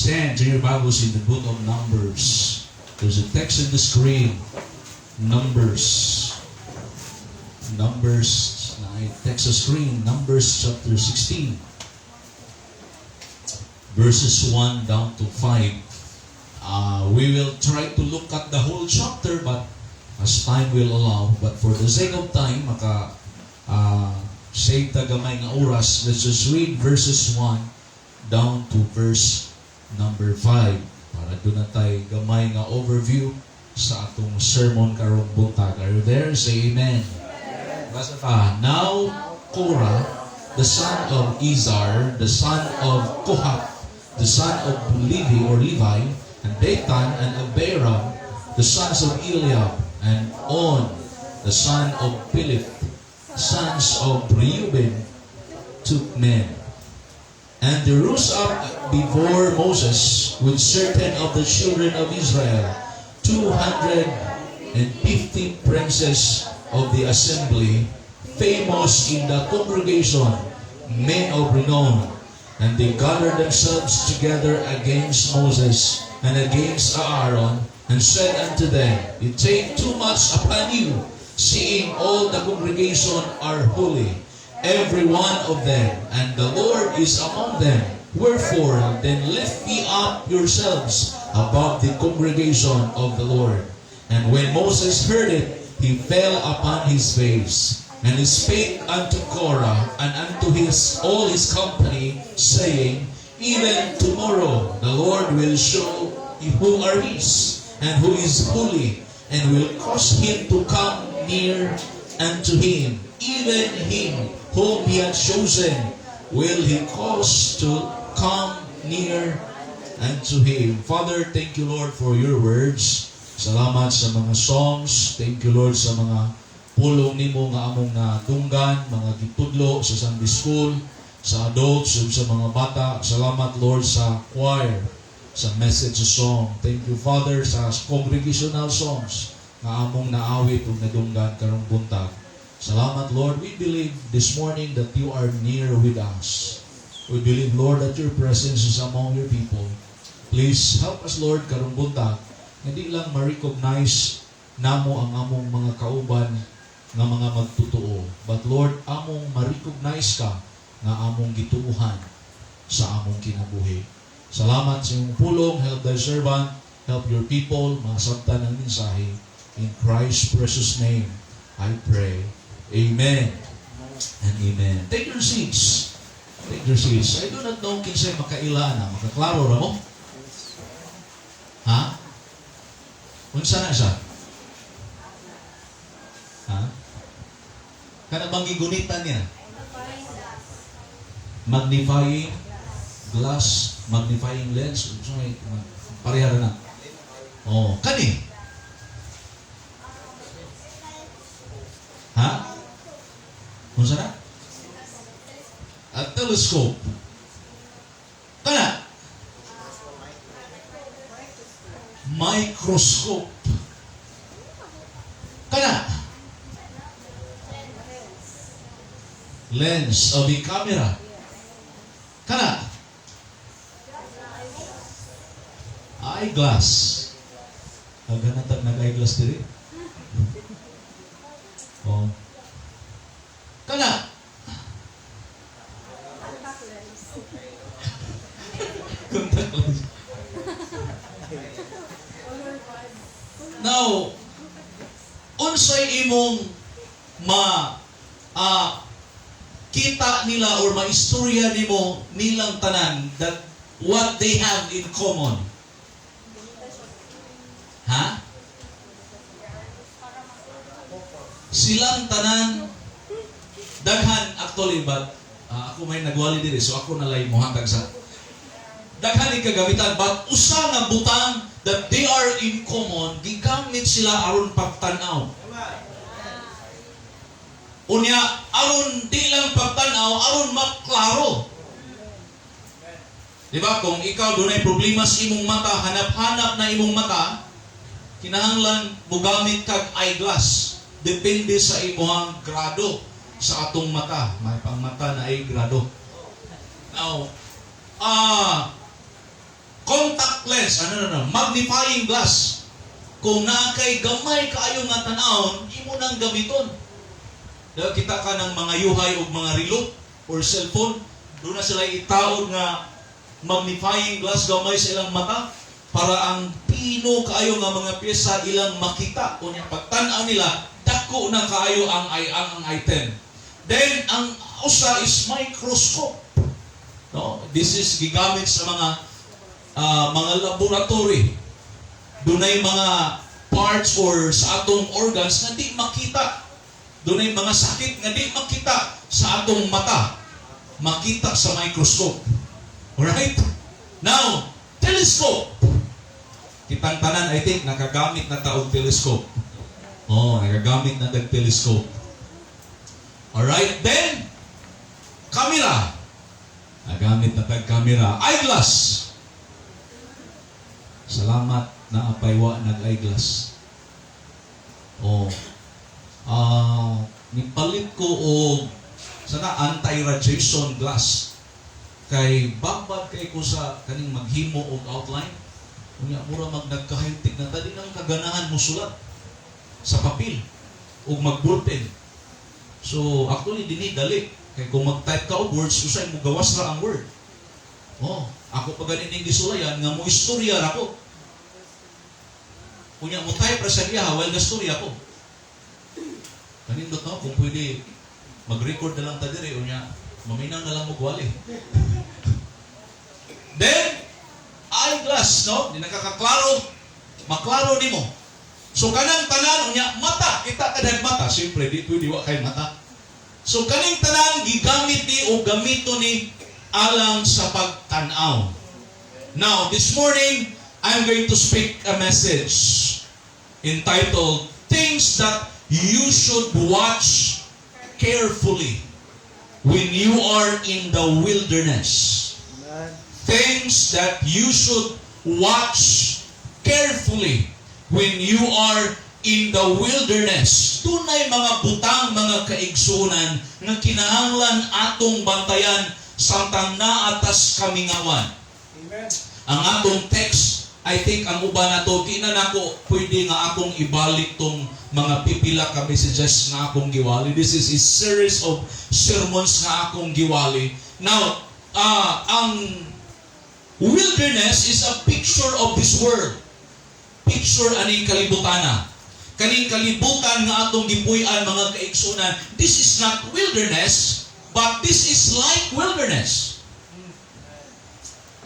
Stand to your Bibles in the book of Numbers. There's a text in the screen. Numbers. Numbers, na text sa screen. Numbers chapter 16, verses 1 down to 5. We will try to look at the whole chapter, but as time will allow. But for the sake of time, maka save ta gamay nga oras, let's just read verses 1 down to verse number 5 para duna na tay gamay nga overview sa atong sermon karong buntag. Are you there? Say amen. Basa ta. Now Korah, the son of Izhar, the son of Kohath, the son of Levi or Levi, and Dathan and Abiram, the sons of Eliab, and On, the son of Peleth, sons of Reuben, took men. And they rose up before Moses with certain of the children of Israel, 250 princes of the assembly, famous in the congregation, men of renown. And they gathered themselves together against Moses and against Aaron, and said unto them, "You take too much upon you, seeing all the congregation are holy, every one of them, and the Lord is among them. Wherefore then lift ye up yourselves above the congregation of the Lord?" And when Moses heard it, he fell upon his face. And he spake unto Korah and unto his all his company, saying, "Even tomorrow the Lord will show who are his, and who is holy, and will cause him to come near unto him. Even him whom he hath chosen will he cause to come near unto him." Father, thank you, Lord, for your words. Salamat sa mga songs. Thank you, Lord, sa mga pulong nimo nga among nadunggan, mga gitudlo sa Sunday school, sa adults ug sa mga bata. Salamat, Lord, sa choir, sa message song. Thank you, Father, sa congregational songs nga among naawit ug nadunggan karong buntag. Salamat, Lord. We believe this morning that you are near with us. We believe, Lord, that your presence is among your people. Please help us, Lord, karong buntag. Hindi lang ma-recognize namo ang among mga kauban nga mga magtotoo. But Lord, among ma-recognize ka nga among gituuhan sa among kinabuhi. Salamat sa iyong pulong. Help thy servant. Help your people. Masabtan ang mensahe. In Christ's precious name, I pray. Amen and amen. Take your seats. Take your seats. I do not know kinsay makaila na. Makaklaro ra mo? Ha? Unsa na siya? Ha? Kana bang gigunitan niya? Magnifying glass, magnifying lens, unsa may pareha ra na. Oh, kani. Ha? Unsa na? A telescope. Kana. Microscope. Kana. Lens of a camera. Kana. Eyeglass. Agana tag nag-eyeglass diri. Oh. Kana. Contact lens. Contact lens. Color card. Now, unsay imong ma kita nila or maistorya nimo nilang tanan that what they have in common? Ha? Silang tanan, daghan actually, but ako may nagwali diri, so ako na lay mohatag sa daghan ni kagamitan, but usa nga butang that they are in common, gigamit sila aron pagtan-aw. Unya, aron di lang pagtan-aw, aron maklaro. Di ba? Kung ikaw dunay problema sa imong mata, hanap-hanap na imong mata, kinahanglan mogamit kag eyeglass. Depende sa imong grado sa atong mata. May pangmata na ay grado. Now, Contact lens, ano na, magnifying glass. Kung naa kay gamay kaayo nga tan-awon, imo nang gamiton. Dahil kita ka ng mga yuhay o mga relo or cellphone, duna sila itaod nga magnifying glass gamay sa ilang mata para ang pino kaayo nga mga pyesa ilang makita. Unya pagtan-aw nila, dako na kaayo ang item. Then ang usa is microscope. No, this is gigamit sa mga laboratory. Dunay mga parts or sa atong organs nga di makita. Dunay mga sakit nga di makita sa atong mata. Makita sa microscope. Alright? Now, telescope. Kitang tanan, I think, nakagamit na ta og telescope. Oh, nakagamit na tag telescope. Alright, then, camera. Nagamit na tag camera. Eyeglass. Salamat naa pay wa nag-eyeglass. Oh. Nipalit ko og sana anti-radiation glass. Kay babad kay ko sa kaning maghimo og outline. Unya mura mag nagkahintik na tadi nang kaganahan mo sulat sa papel ug magbulpen. So actually dinhi dali kay kung mag-type ka og words, usay mo gawas ra ang word. Oh, ako pa gani ning gisulayan nga mo istorya ra ko. Unya mo type ra sa iya while gastorya ko. Kanindot, no, kung pwede mag-record na lang ta diri, unya maminaw na lang mo gwali. Then eyeglass, no, di nakakaklaro, maklaro nimo. So kanang tanan, unya mata, kita ka mata, siyempre di pwede wa kay mata. So kaning tanan gigamit ni o gamito ni alang sa pagtan-aw. Now, this morning, I'm going to speak a message entitled "Things That You Should Watch Carefully When You Are in the Wilderness." Amen. Things that you should watch carefully when you are in the wilderness. Dunay mga butang, mga kaigsunan, nga kinahanglan atong bantayan samtang naa tas kamingawan. Amen. Ang atong text, I think ang uban nato, di na nako pwede nga akong ibalik tong mga pipila ka messages nga akong giwali. This is a series of sermons nga akong giwali. Now, ang wilderness is a picture of this world. Picture aning kalibutana. Kaning kalibutan nga atong gipuy-an, mga kaigsunan, this is not wilderness, but this is like wilderness.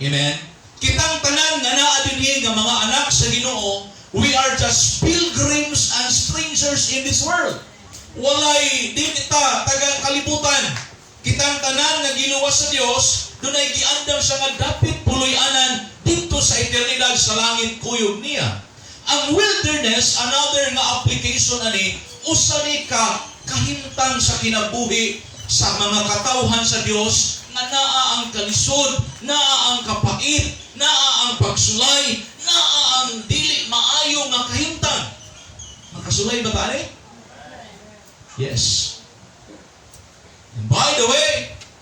Amen. Kitang tanan nga naa dinhi nga mga anak sa Ginoo, we are just pilgrims and strangers in this world. Walay dili ta taga kalibutan. Kitang tanan nga giluwas sa Dios, dunay giandam siya nga dapit puloy-anan didto sa eternidad sa langit kuyog niya. Ang wilderness, another nga application ani, usa ni ka kahimtang sa kinabuhi sa mga katawhan sa Dios nga naa ang kalisod, naa ang kapait, naa ang pagsulay, naa ang dili maayo nga kahimtang. Makasulay ba ta ani? Yes. And by the way,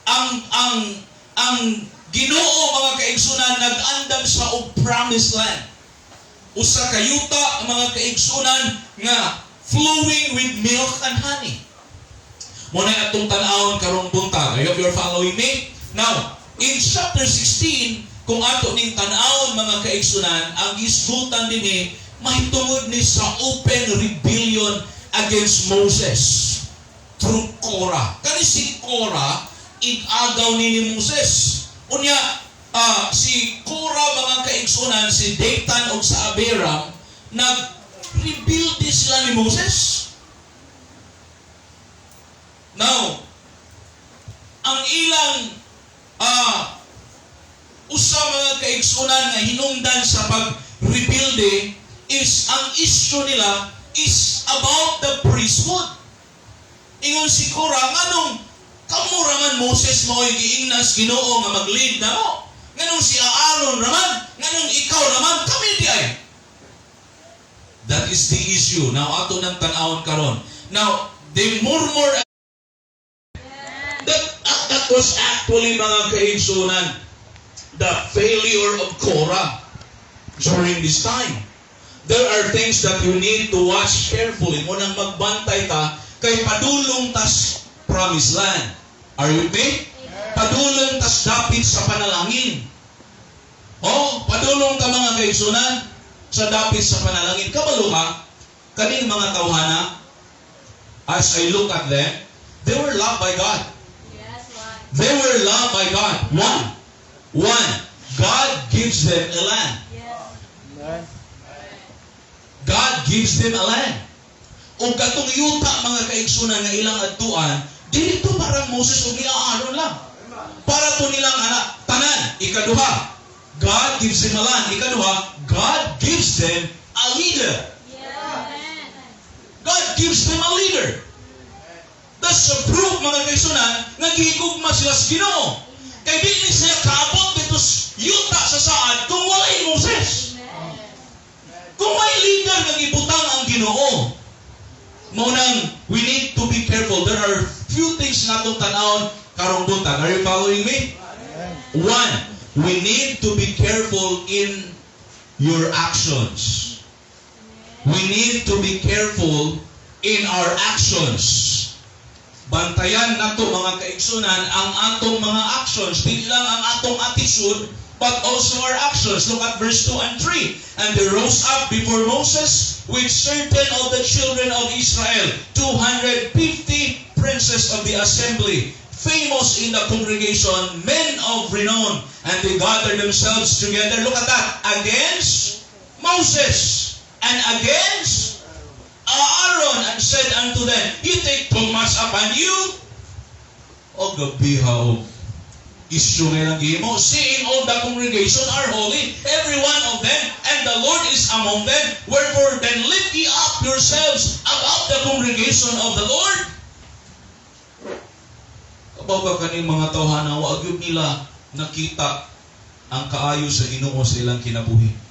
ang Ginoo, mga kaigsunan, nag-andam sa og promised land. Usa ka yuta, mga kaigsunan, nga flowing with milk and honey. Mao na atong tan-awon karong buntag. I hope you're following me. Now, in chapter 16, kung ato ning tan-awon, mga kaigsunan, ang gisgutan dinhi mahitungod ni sa open rebellion against Moses through Korah. Kani si Korah, ig-agaw ni Moses. Unya, si Korah, mga kaigsunan, si Dathan o sa Abiram, nag-rebuild din sila ni Moses. Now, ang ilang usa, mga kaigsunan, nga hinungdan sa pag-rebuild is ang issue nila is about the priesthood. Ingon si Korah, "Nganong kamo raman, Moses, mao'y giingnan sa Ginoo nga mag-lead namo? Nganong si Aaron raman? Nganong ikaw raman? Kami diay?" That is the issue. Now, ato nang tan-awon karon. Now, they murmur that was actually, mga kaigsunan, the failure of Korah during this time. There are things that you need to watch carefully. Mao nang magbantay ta kay padulong tas promised land. Are you with me? Padulong tas dapit sa panalangin. Oh, padulong ta, mga kaigsuonan, sa dapit sa panalangin. Kabalo ka, kaning mga tawhana, as I look at them, they were loved by God. They were loved by God. One. One. God gives them a land. Amen. God gives them a land. Ug katong yuta, mga kaigsunan, nga ilang adtuan, dili to para Moses ug ni Aaron lang. Para to nilang anak, tanan. Ikaduha, God gives them a land. Ikaduha, God gives them a leader. God gives them a leader. That's a proof, mga kaigsunan, nga gihigugma sila sa Ginoo. Kay di ni sila kaabot dito sa yuta sa saad kung walay Moses. Kung may leader nga gibutang ang Ginoo. Mao nang we need to be careful. There are few things nga atong tan-awon karong buntag. Are you following me? Amen. One, we need to be careful in your actions. We need to be careful in our actions. Bantayan nato, mga kaigsunan, ang atong mga actions, di lang ang atong attitude, but also our actions. Look at verse 2 and 3. "And they rose up before Moses with certain of the children of Israel, 250 princes of the assembly, famous in the congregation, men of renown. And they gathered themselves together." Look at that. "Against Moses and against Aaron and said unto them, 'You take too much upon you.'" O gabiha og issue nga ilang gihimo. "Seeing all the congregation are holy, every one of them, and the Lord is among them. Wherefore then lift ye up yourselves above the congregation of the Lord?" Kabaw ka kaning mga tawhana, wa gyud nila nakita ang kaayo sa Ginoo sa ilang kinabuhi.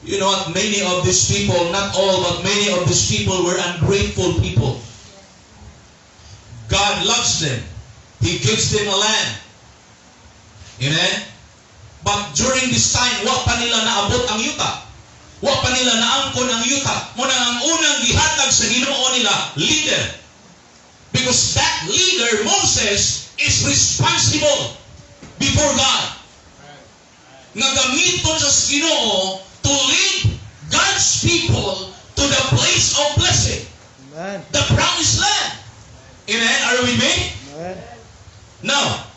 You know what? Many of these people, not all, but many of these people were ungrateful people. God loves them. He gives them a land. Amen? But during this time, wa pa nila naabot ang yuta. Wa pa nila naangkon ang yuta. Mao nang ang unang gihatag sa Ginoo nila, leader. Because that leader, Moses, is responsible before God. Nga gamiton sa Ginoo to lead God's people to the place of blessing, Amen. the promised land. Amen? Are you with me? Amen. Now,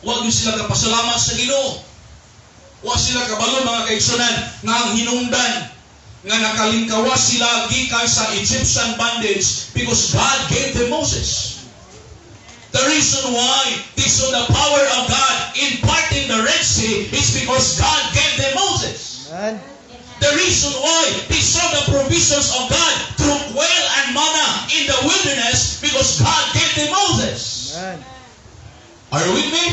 wa gyud sila kapasalamat sa Ginoo. Wa sila kabalo, mga kaigsunan, nga ang hinungdan nga nakalingkawas sila gikan sa Egyptian bondage because God gave them Moses. The reason why they saw the power of God in parting the Red Sea is because God gave them Moses. Amen. The reason why they saw the provisions of God through quail and manna in the wilderness because God gave them Moses. Amen. Are you with me?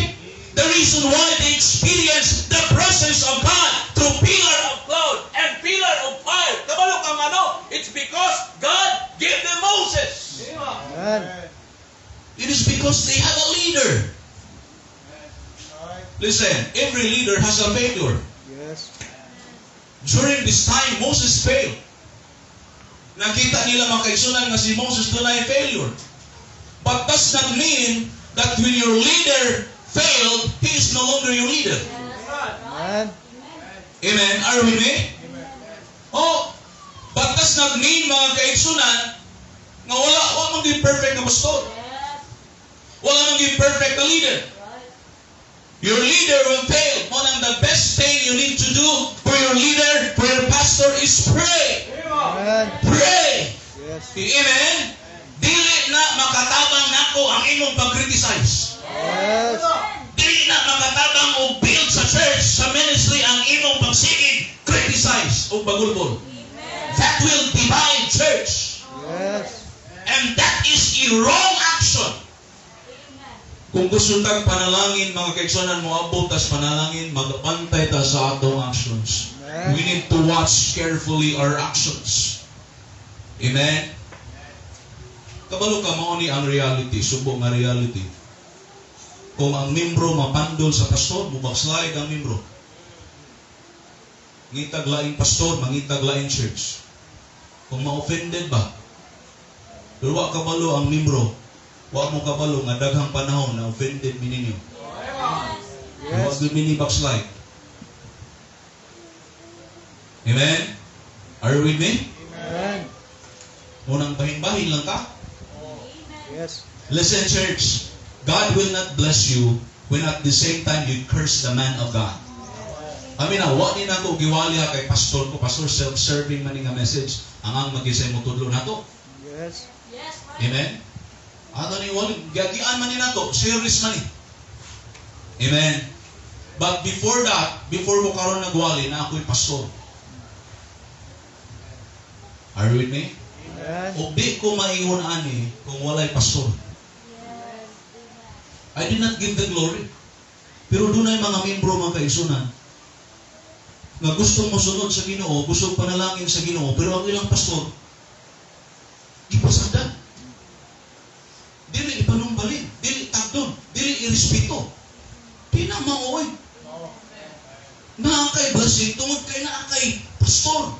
The reason why they experienced the presence of God through pillar of cloud and pillar of fire. Kabalo kang ano? It's because God gave them Moses. Amen. It is because they have a leader. Listen, every leader has a failure. During this time, Moses failed. Nakita nila, mga kaigsunan, nga si Moses dunay failure. But does not mean that when your leader failed, he is no longer your leader. Amen. Amen. Are you with me? Oh, but does not mean, mga kaigsunan, nga wala man gyud perfect na pastor. Wala man gyud perfect na leader. Your leader will fail. Mao nang the best thing you need to do for your leader, for your pastor is pray. Amen. Pray. Amen. Dili na makatabang nako ang imong pag-criticize. Dili na makatabang og build sa church, sa ministry ang imong pagsigig criticize o bagulbol. That will divide church. And that is a wrong action. Kung gusto tag panalangin, mga kaigsunan, moabot tas panalangin, magbantay ta sa atong actions. Amen. We need to watch carefully our actions. Amen? Kabalo ka, mao ni ang reality, subo nga reality. Kung ang membro mapandol sa pastor, mubackslide ang membro. Ngitag laing pastor, mangitag laing church. Kung ma-offended ba, pero wa kabalo ang membro, wa mo kabalo nga daghang panahon na offended mi ninyo. Wa gyud mi ni backslide. Amen? Are you with me? Amen. Unang bahin-bahin lang ka. Yes. Listen, church. God will not bless you when at the same time you curse the man of God. I mean, wa ni nako giwali ha kay pastor ko, pastor, self-serving man ni nga message ang ang magisay mo tudlo nato. Yes. Amen. Ato ni wali gagian man ni nato, serious man ni. Amen. But before that, before mo karon nagwali na ako'y pastor. Are you with me? Amen. O di ko maingon ani kung walay pastor. I did not give the glory. Pero dunay mga membro, mga kaigsunan, nga gusto mo sunod sa Ginoo, gusto panalangin sa Ginoo, pero ang ilang pastor gipasagdan. Dili ipanumbalin, dili tagdon, dili irespeto. Di na maoy. Naa kay blessing tungod kay naa kay pastor.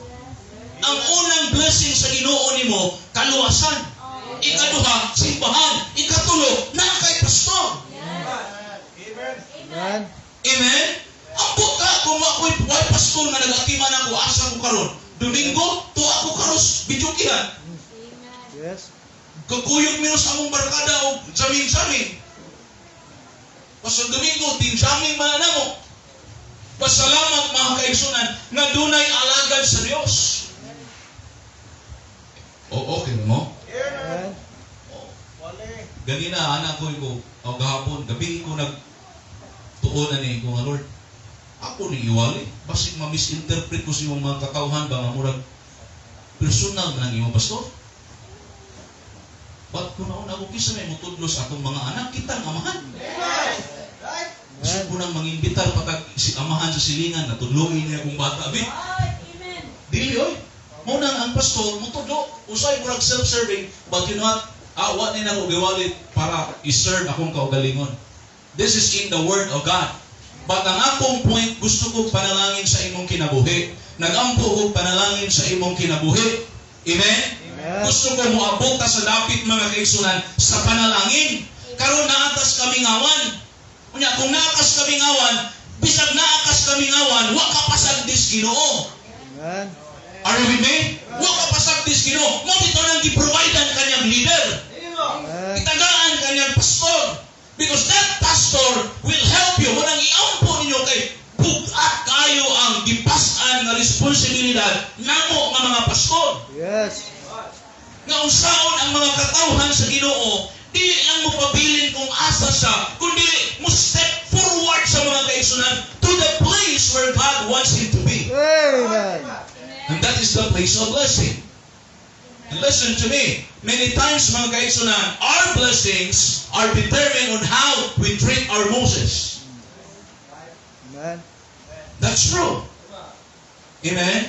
Ang unang blessing sa Ginoo nimo, kaluwasan. Ikaduha, simbahan. Ikatulo, naa kay pastor. Amen. Amen? Ambot ka kung ako'y way pastor nga nag-atiman ako, asa ko karon? Domingo, to ako karos, videokehan. Yes. Kakuyog mi sa among barkada o jamming-jamming. Basta Domingo, tinjamming man na mo. Pasalamat, mga kaigsunan, nga dunay alagad sa Dios. O, okay mo? Amen. Ganina, anak ko, ko, o gahapon, gabi ko nag tuon na ni ko nga, "Lord, ako ni iwali. Basig ma-misinterpret ko sa imong mga katawhan ba nga murag personal man ang imong pastor." But kung nauna ako, kisa may mutudlo sa atong mga anak, kitang amahan. Gusto ko nang mangimbitar patag si amahan sa silingan, natudloin niya akong bata. Bi, dili oy. Mao nang ang pastor mutudlo, usay murag self-serving, but you know what? Ah, wa ni nako giwalit para i-serve akong kaugalingon. This is in the Word of God. But ang akong point, gusto ko panalangin sa imong kinabuhi. Nagampo ko panalangin sa imong kinabuhi. Amen? Amen. Gusto ko moabot ta sa dapit, mga kaigsunan, sa panalangin. Karon naatas kamingawan. Unya kung naakas kamingawan, bisag naakas kamingawan, wa ka pasagdis Ginoo. Amen. Are you with me? Wa ka pasagdis Ginoo. Mao bitaw nang gi-providean kanyang leader. Amen. Itagaan kanyang pastor. Because that pastor will help you. Munang iampo ninyo kay bugat kayo ang gipas-an nga responsibilidad namo nga mga pastor. Yes. Nga unsaon ang mga katawhan sa Ginoo, dili lang mo pabilin kung asa siya, kundi mo step forward sa mga kaigsunan to the place where God wants him to be. Amen. And that is the place of blessing. And listen to me. Many times, mga kaigsunan, our blessings are determined on how we treat our Moses. Amen. That's true. Amen?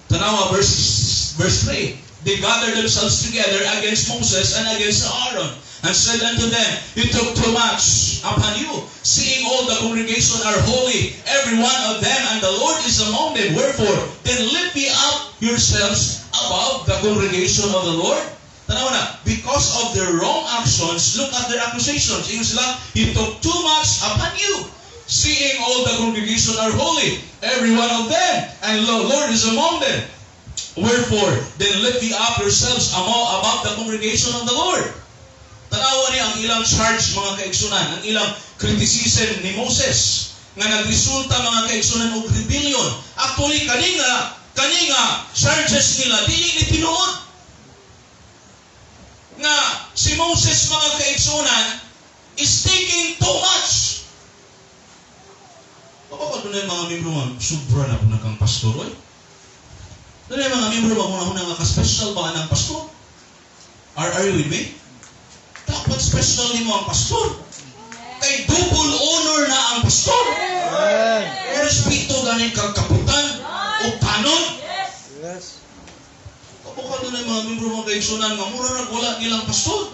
Tanawa, verse 3. They gathered themselves together against Moses and against Aaron and said unto them, "You took too much upon you, seeing all the congregation are holy, every one of them, and the Lord is among them. Wherefore, then lift ye up yourselves above the congregation of the Lord?" Tanawa na, because of their wrong actions, look at their accusations. Ingon sila, "You took too much upon you, seeing all the congregation are holy, every one of them, and the Lord is among them. Wherefore, then lift ye up yourselves above the congregation of the Lord." Tanawa ni ang ilang charge, mga kaigsunan, ang ilang criticism ni Moses, nga nagresulta, mga kaigsunan, og rebellion. Actually, kani nga charges nila, dili ni tinuod. Nga si Moses, mga kaigsunan, is taking too much. Baka pa dunay mga membro nga, sobra na po na kang pastor, oy. Dunay mga membro ba kung nga ka-special ba ang pastor? Are you with me? Dapat special nimo ang pastor. Kay double honor na ang pastor. Amen. Respeto ganin kag kapitan o kanon. Yes. Kabuka dunay mga membro, mga kaigsunan, nga mura na wala nilang pastor.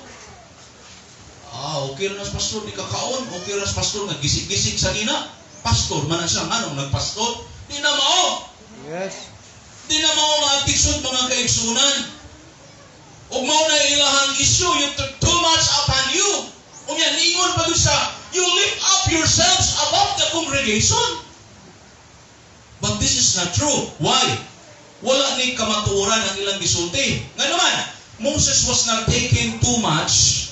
Ah, Ah, okay ra na sa pastor, di ka kaon. Okay ra sa pastor nga gisig-gisig sa nina. Pastor man na siya, nganong nagpastor? Di na mao. Di na mao nga attitude, mga kaigsunan. Ug mao na ilahang issue, you took too much upon you. Unya niingon pa gyud siya, "You lift up yourselves above the congregation." But this is not true. Why? Wala ni kamatuoran ang ilang gisulti. Nga naman, Moses was not taking too much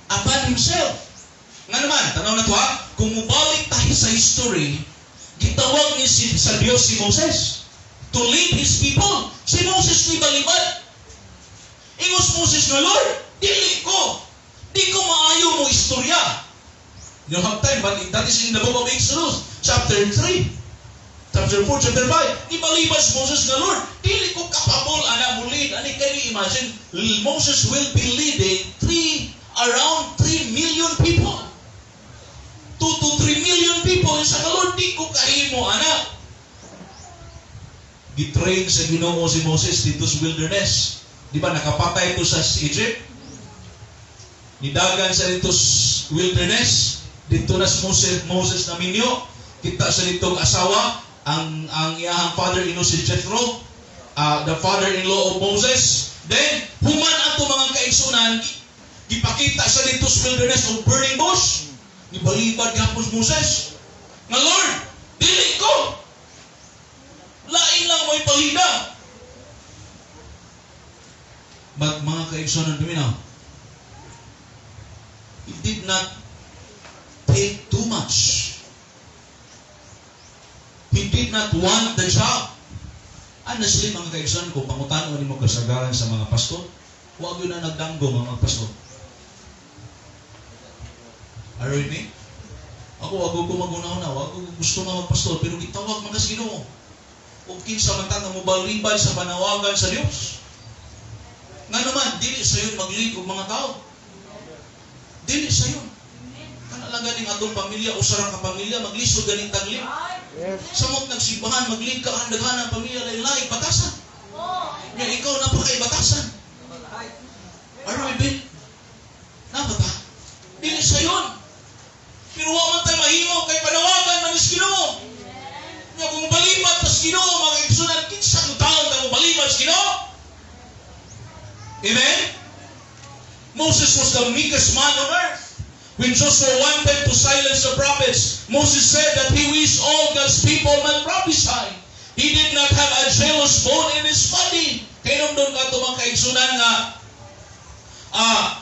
upon himself. Nga naman, tanaw na to ha, kung mubalik tayo sa history, gitawag ni si, sa Dios si Moses to lead his people. Si Moses ni balibad. Ingon si Moses nga, "Lord, dili ko. Di ko maayo mo istorya." You don't have time, but that is in the book of Exodus, chapter 3. Chapter 4, chapter 5. Nibalibad si Moses nga, "Lord, dili ko capable ana mo lead." Ani, can you imagine? Moses will be leading around 3 million people. 2 to 3 million people. Sa ka, "Lord, di ko kahimo, ana." Gitrain sa Ginoo si Moses dito sa wilderness. Di ba nakapatay ito sa Egypt? Nidagan sa dito sa wilderness. Dito na si Moses na minyo. Kita sa dito ang asawa, ang iyahang father-in-law si Jethro, the father-in-law of Moses. Then, human ato, mga kaigsunan, gipakita sa dito sa wilderness og burning bush. Nibalibad gapos Moses. Nga, "Lord, dili ko. Lain lang mo'y palida." But mga kaigsunan, paminaw, he did not take too much. He did not want the job. Honestly, mga kaigsunan, kung pangutano nimo kasagaran sa mga pastor, wag yun na nagdanggo mga pastor. Are you with me? Ako, wag ko maguna-una, wag ko gusto nga magpastor, pero gitawag man kasi Ginoo. Ug kinsa man ta nga mobalibad sa panawagan sa Dios? Nga naman, dili sayon mag-lead og mga tao. Dili sayon. Kana lang ganing atong pamilya, usa ra ka pamilya, maglisod ganing tagli. Samot nagsimbahan, mag-lead ka ang daghan ang pamilya, lain batasan. Nga ikaw na pa kay batasan. Are you with me? Nabata? Dili sayon. Pero wa man tayo mahimo kay panawagan man is Ginoo. Nga kung balibad tas Ginoo, mga igsunan, kinsa ang taon ka mo balibad sa Ginoo? Amen? Moses was the meekest man on earth. When Joshua wanted to silence the prophets, Moses said that he wished all God's people might prophesy. He did not have a jealous bone in his body. Kaya doon ka ito, mga kaigsunan, nga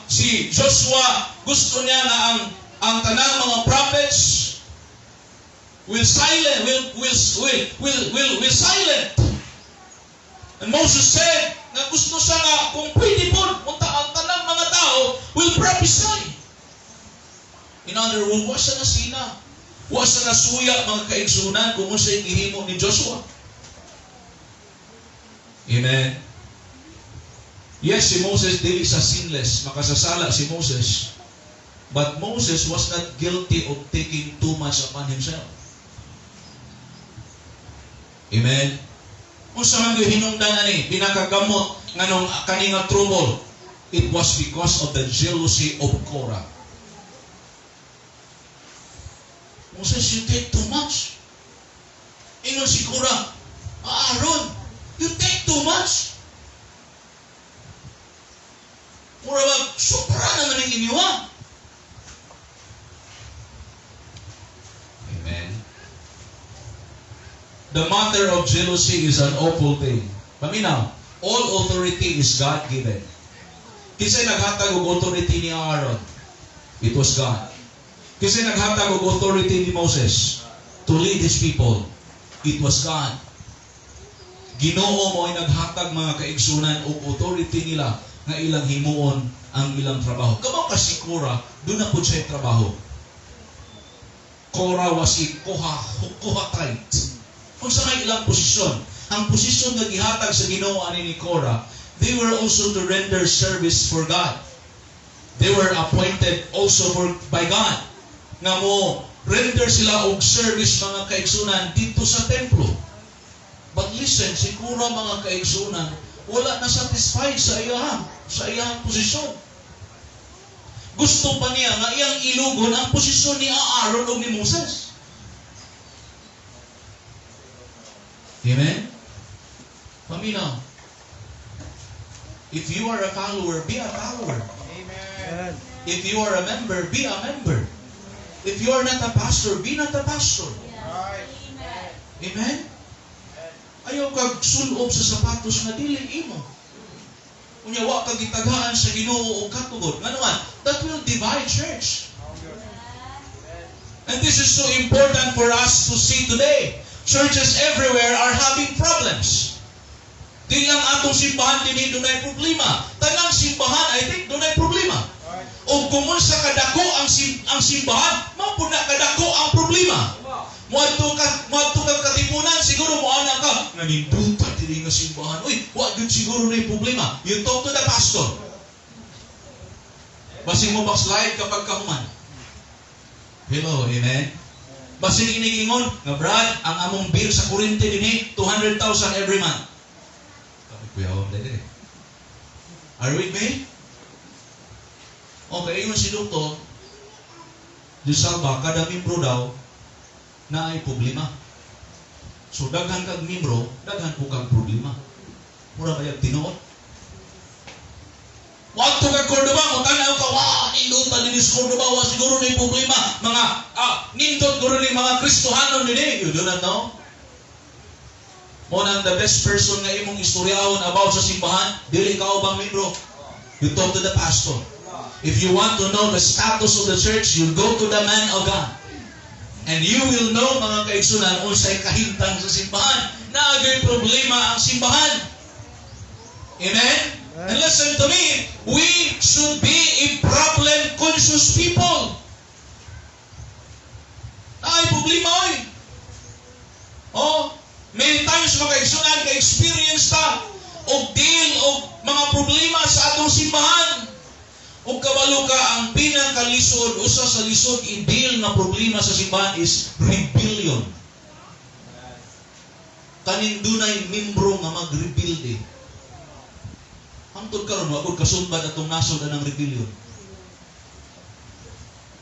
si Joshua gusto niya nga ang tanang mga prophets will silent will silent. And Moses said nga gusto siya nga kung pwede po unta ang tanang mga tao will prophesy. In other words, wa siya nasina. Wa siya nasuya, mga kaigsunan, kung unsay gihimo ni Joshua. Amen. Yes, si Moses dili sa sinless, makasasala si Moses. But Moses was not guilty of taking too much upon himself. Amen. Unsa man gyud hinungdan ani pinakagamot nganong kani nga trouble? It was because of the jealousy of Korah. "Moses, you take too much." Ingon si Korah, "Aaron, you take too much." Mura ba, sobra naman ang inyo ha. Amen. The matter of jealousy is an awful thing. Paminaw, all authority is God-given. Kinsay naghatag og authority ni Aaron? It was God. Kinsay naghatag og authority ni Moses to lead his people? It was God. Ginoo mo ay naghatag, mga kaigsunan, og authority nila nga ilang himuon ang ilang trabaho. Kamo ka si Korah, doon na po siya trabaho. Korah was a Kohathite. Unsa may ilang posisyon? Ang posisyon nga gihatag sa Ginoo ani ni Korah, they were also to render service for God. They were appointed also for by God nga mo render sila og service, mga kaigsunan, dito sa templo. But listen, si Korah, mga kaigsunan, Wala na satisfied sa iyang posisyon. Gusto pa niya nga iyang ilugon ang posisyon ni Aaron o ni Moses. Amen? Paminaw. If you are a follower, be a follower. Amen. If you are a member, be a member. If you are not a pastor, be not a pastor. Amen. Amen? Ayaw kag sulob sa sapatos nga dili imo. Unya wa kag gitagaan sa Ginoo og katugod. Ngano man, that will divide church. And this is so important for us to see today. Churches everywhere are having problems. Di lang atong simbahan dinhi dunay problema. Tanang simbahan, I think, dunay problema. O kung unsa kadako ang simbahan, mao pud na kadako ang problema. Moadto ka Katipunan, siguro moana ka, nga ninduta diri nga simbahan. Uy, wa gyud siguro na problema. You talk to the pastor. Basing mo backslide kapag kahuman. Hello, amen? Basing inigingon, nga Brad, ang among bill sa kuryente dinhi, 200,000 every month. Sabi, Kuya, om dili. Are you with me? Okay, ingon si Doktor, di salba, kada membro daw, na ay problema. So, daghan kag membro, daghan po kag problema. Mura kaya tinuod. Wadto kag Cordoba, mo tanaw ka, wa, nindot ta dinhi sa Cordoba, wa siguro na problema. Mga, nindot guro ni mga Kristohanon dinhi. You do not know? Mo nang the best person nga imong istoryahon about sa simbahan, dili ka ubang membro. You talk to the pastor. If you want to know the status of the church, you go to the man of God. And you will know, mga kaigsunan, unsay kahimtang sa simbahan. Naagay problema ang simbahan. Amen? And listen to me, we should be a problem-conscious people. Ay, problema oy. Oh, many times, mga kaigsunan, ka-experience ta og deal og mga problema sa atong simbahan. Ug kabalo ka ang pinakalisod, usa sa lisod i-deal nga problema sa simbahan is rebellion. Kaning dunay membro nga magrebelde. Hangtod karon wa gud kasulbad atong nasod anang rebellion.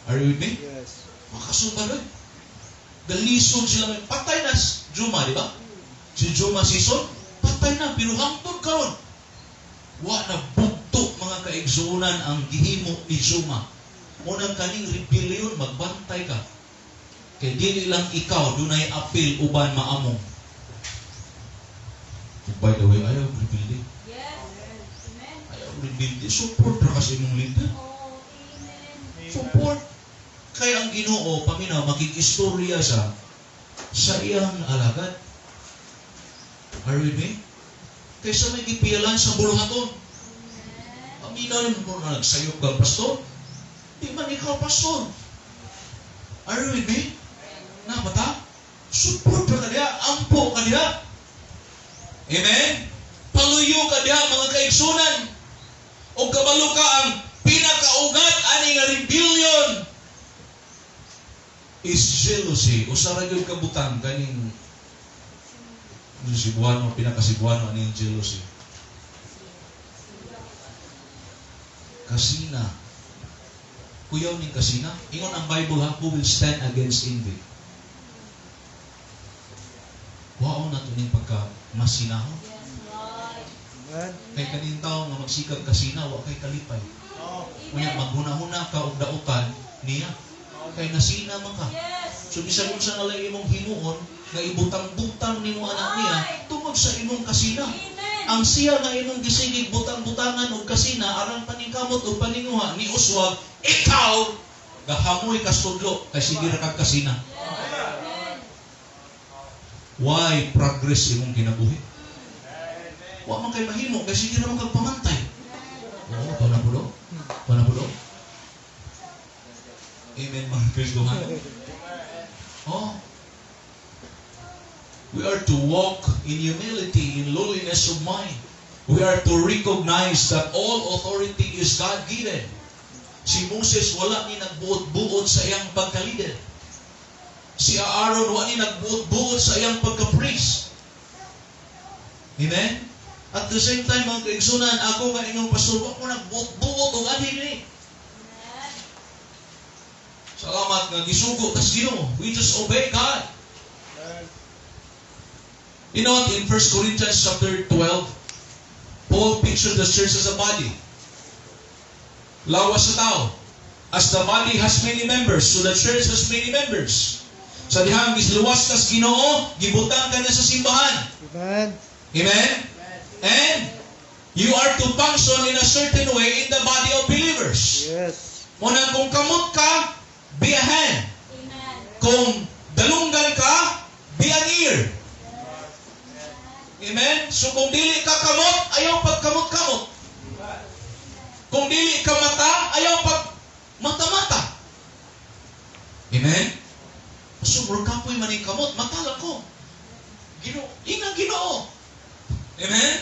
Are you with me? Yes. Makasulbad oy. Galisod sila may patay na si Juma, di ba? Si Juma Sison, patay na pero hangtod karon wa na bugto, mga kaigsuonan, ang gihimo ni Juma. Unang kaning rebellion, magbantay ka. Kay dili lang ikaw dunay apil uban maamong. By the way, ayaw rebelde. Yes. Amen. Ayaw rebelde. Support ra kasi imong leader. Oh, amen. Support. Kay ang Ginoo, paminaw, makikistorya siya sa iyang alagad. Are you with me? Kaysa may gipiyalan sa buluhaton. Paminaw mo na nagsayop kang pastor. Di man ikaw pastor. Are you with me? Nabata? Support ka diya. Ampo ka diya. Amen? Paluyo ka diya, mga kaigsunan. O kabalo ka ang pinakaugat ani nga rebellion is jealousy. Usa ra gyud ka butang kaning Cebuano, pinaka-Cebuano aning jealousy. Kasina. Kuyaw ning kasina. Ingon ang Bible ha, who will stand against envy? Wao na to ning pagka masinahon. Yes, Lord. Amen. Kay kaning tao nga magsikag kasina, wa kay kalipay. Unya maghuna-huna ka og dautan niya. Kay nasina man ka. Yes. So bisan unsa na lang imong himuon nga ibutang-butang nimo anak niya tungod sa imong kasina. Amen. Ang siya nga imong gisigig butang-butangan og kasina aron paningkamot og paninguha ni uswag, ikaw gahamoy kasudlo kay sige ra kag kasina. Amen. Why progress imong kinabuhi? Wa man kay mahimo kay sige ra man kag pamantay. Oo, pa na pulo. Pa na pulo. Amen, mga Kristohano. Oh. We are to walk in humility, in lowliness of mind. We are to recognize that all authority is God-given. Si Moses wala ni nagbuot-buot sa iyang pagka-leader. Si Aaron wala ni nagbuot-buot sa iyang pagka-priest. Amen? At the same time, mga kaigsunan, ako nga inyong pastor, wa ko nagbuot-buot og anhi ni. Amen. Salamat nga gisugo tas Ginoo. We just obey God. Amen. You know what? In 1 Corinthians chapter 12, Paul pictured the church as a body. Lawas sa tao. As the body has many members, so the church has many members. Sa dihang gisluwas kas Ginoo, gibutang ka niya sa simbahan. Amen. Amen? And you are to function in a certain way in the body of believers. Yes. Muna kung kamot ka, be a hand. Amen. Kung dalunggan ka, be an ear. Amen? So kung dili ka kamot, ayaw pagkamot-kamot. Kung dili ka mata, ayaw pag mata-mata. Amen? So, murag kapoy man ning kamot, mata lang ko. Ginoo, ingang Ginoo. Amen?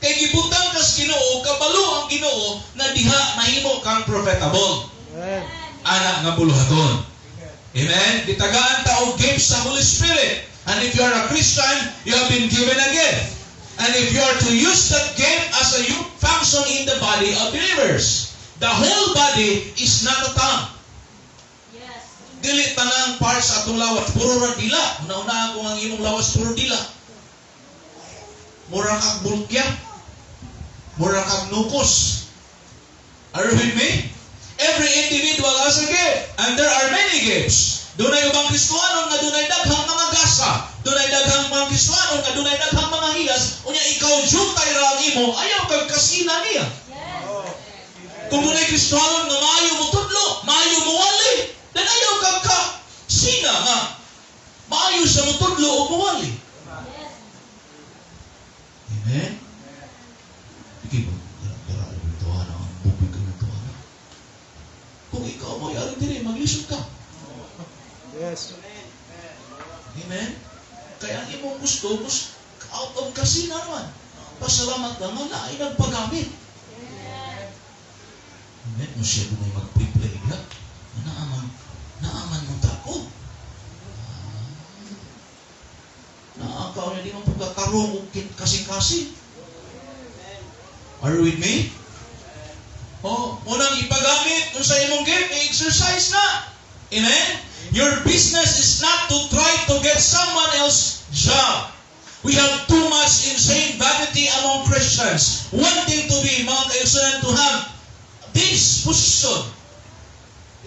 Kay gibutang kas Ginoo, kabalo ang Ginoo na diha mahimo kang profitable. Amen. Ana nga buluhaton. Amen? Gitagaan ta og gifts sa Holy Spirit. And if you are a Christian, you have been given a gift. And if you are to use that gift as a function in the body of believers, the whole body is not a thumb. Dili tanang parts sa atong lawas, puro ra dila. Una-una ako ang imong lawas puro dila. Mura kag bulkya. Mura kag nukos. Are you with me? Every individual has a gift. And there are many gifts. Dunay ubang Kristohanon nga dunay daghang mga gasa. Dunay daghang mga Kristohanon nga dunay daghang mga hilas. Unya ikaw jutay ra ang imo, ayaw kag kasina niya. Kung dunay Kristohanon nga maayo mo tudlo, maayo mo wali, then ayaw kag kasina nga maayo sa mo tudlo o muwali. Amen? Iki ba, dara ang tuwa na, ang bubig ka ng tuwa na. Kung ikaw mo ari diri, maglisod ka. Yes. Amen? Kaya ang imong gusto, gusto out of kasina naman. Pasalamat ka nga na ay nagpagamit. Amen? Mo siya dunay mag-play ka. Naaman, naaman mo tako. Ah. Naakaw niya di man pagkatarong og kasing-kasing. Are you with me? Oh, unang ipagamit kung sa imong gift, i-exercise na. Amen? Your business is not to try to get someone else's job. We have too much insane vanity among Christians, wanting to be, mga kaigsunan, to have this position.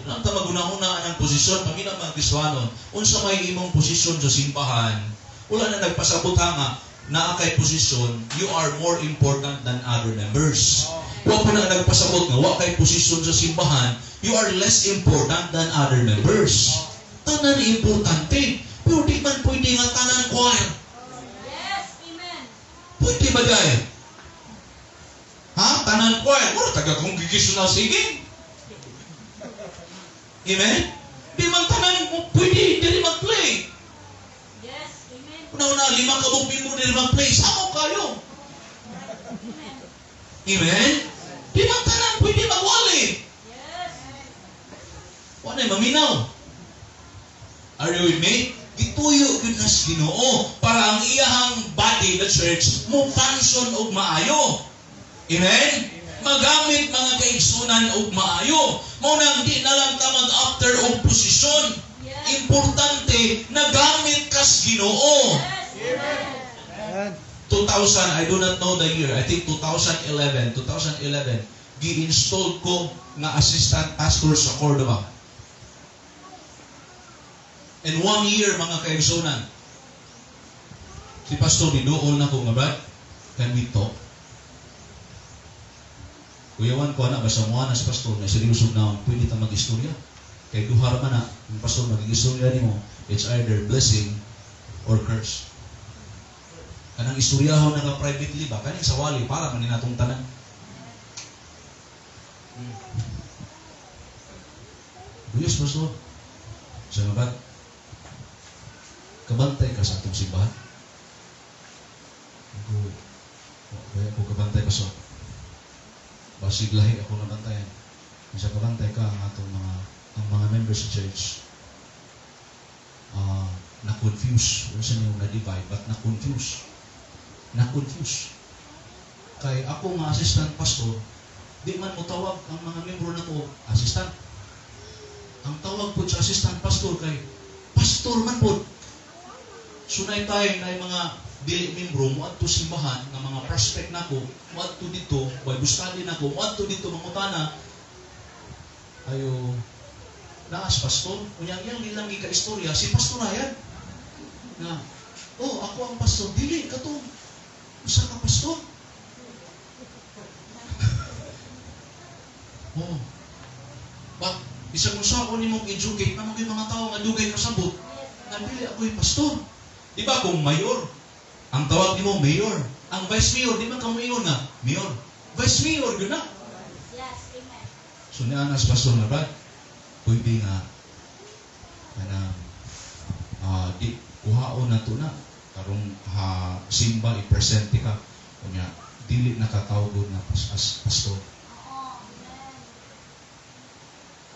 Yun ang tamaguna-una ang posisyon. Pangina mga Kristiyano, unsa may imong posisyon sa simbahan, wala na nagpasabot ha nga, naa kay posisyon, you are more important than other members. Wa po na nagpasabot nga, wa kay posisyon sa simbahan, you are less important than other members. Tanan importante. Pero di man pwede nga tanan choir. Yes, amen. Pwede ba dahil? Ha? Tanan choir. Mura taga congregational singing. Amen? Di man tanan mo pwede dili mag-play. Yes, amen. Una-una, lima ka buok member dili mag-play. Samo kayo. Amen. Amen? Di man tanan pwede magwali. Yes. Wala maminaw. Are you with me? Gituyo gyud nas Ginoo para ang iyahang body, the church, mo function og maayo. Amen? Magamit mga kaigsunan og maayo. Mao nang di na lang ta mag-after og posisyon. Importante nagamit kas Ginoo. Yes, amen. Amen. 2000, I do not know the year. I think 2011, 2011, gi-install ko nga assistant pastor sa Cordova. In one year, mga kaigsunan, si Pastor niduol na ko nga, "Brad, can we talk?" Kuyawan ko na, basta mo na si Pastor, na seryoso na, pwede ta mag-istorya. Kay duha ra man na, ang Pastor mag-istorya nimo, it's either blessing or curse. Kanang istoryahon na nga privately ba, kaning sa wali, para man ni natong tanan. Yes, Pastor. Sa nga ba? Kabantay ka sa atong simbahan? Ako, kaya ako kabantay, Pastor. Basig lahi ako nabantayan. Bisa kabantay ka ang atong mga ang mga members sa church na-confuse. Wala siya niyong na-divide, but na-confuse. Na-confuse. Kay ako nga assistant pastor, di man mo tawag ang mga membro nako assistant. Ang tawag po sa assistant pastor kay pastor man po. Sunay tayo na mga dili membro mo adto simbahan nga mga prospect nako, moadto dito, Bible study nako, moadto dito mangutana ayo naas pastor, unya ang iyang gika istorya si Pastor Ryan. Na, "Oh, ako ang pastor." Dili kato. Usa ka pastor. Oh. But bisan kung sa ako nimong educate na mga tao nga dugay kasabot, nga dili ako'y pastor. Di ba kung mayor, ang tawag nimo mayor. Ang vice mayor, di man ka moingon nga mayor. Vice mayor gyud na. Yes. Amen. So niya sa pastor nga ba, pwede nga kanang di kuhaon na to na karong ha, simba i-present ka unya dili nakatawgon na as pastor. Oo. Amen.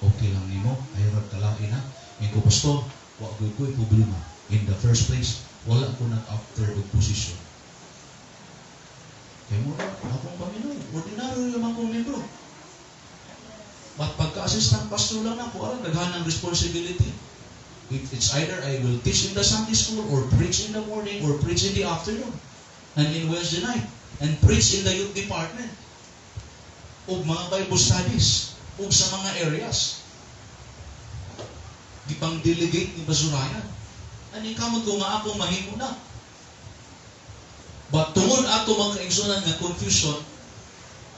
Okay lang nimo, ayaw rag kalain ha. Ingon ko, "Pastor, wa gyud ko'y problema. In the first place, wala ko nag-after og posisyon. Kay mo akong paminaw, ordinaryo yung akong membro. But pagka-assistant pastor lang ako, alam, daghan ang responsibility. If it's either I will teach in the Sunday school or preach in the morning or preach in the afternoon and in Wednesday night and preach in the youth department o mga Bible studies o sa mga areas. Gipang delegate ni Basurayan. Ani kamot ko nga ako mahimo na. But tungod ato mga kaigsunan nga confusion,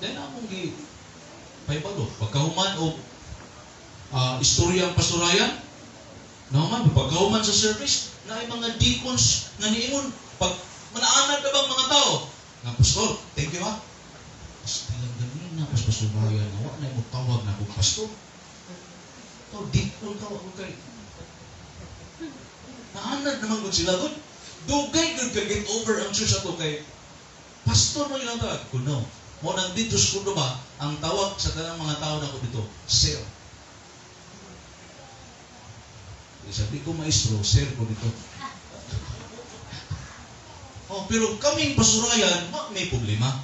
then akong gi pahibalo. Pagkahuman og istorya ang Pasurayan, nahuman, pagkahuman sa service, na ay mga deacons nga niingon, pag manaanad na bang mga tao? Nga, "Pastor, thank you ha." Basta lang ganina, pas Pasurayan, nga wa na mo tawag na akong pastor. Ikaw, deacon ka, wa ko kay. Naanad naman gud sila gud. Dugay gud ka get over ang church ato kay pastor mo yung tawag. Kuno. Mo nang dito sa kuno ba, ang tawag sa tanang mga tao nako dito, sir. Sabi ko maestro, sir ko dito. Oh, pero kaming pasurayan, wa may problema.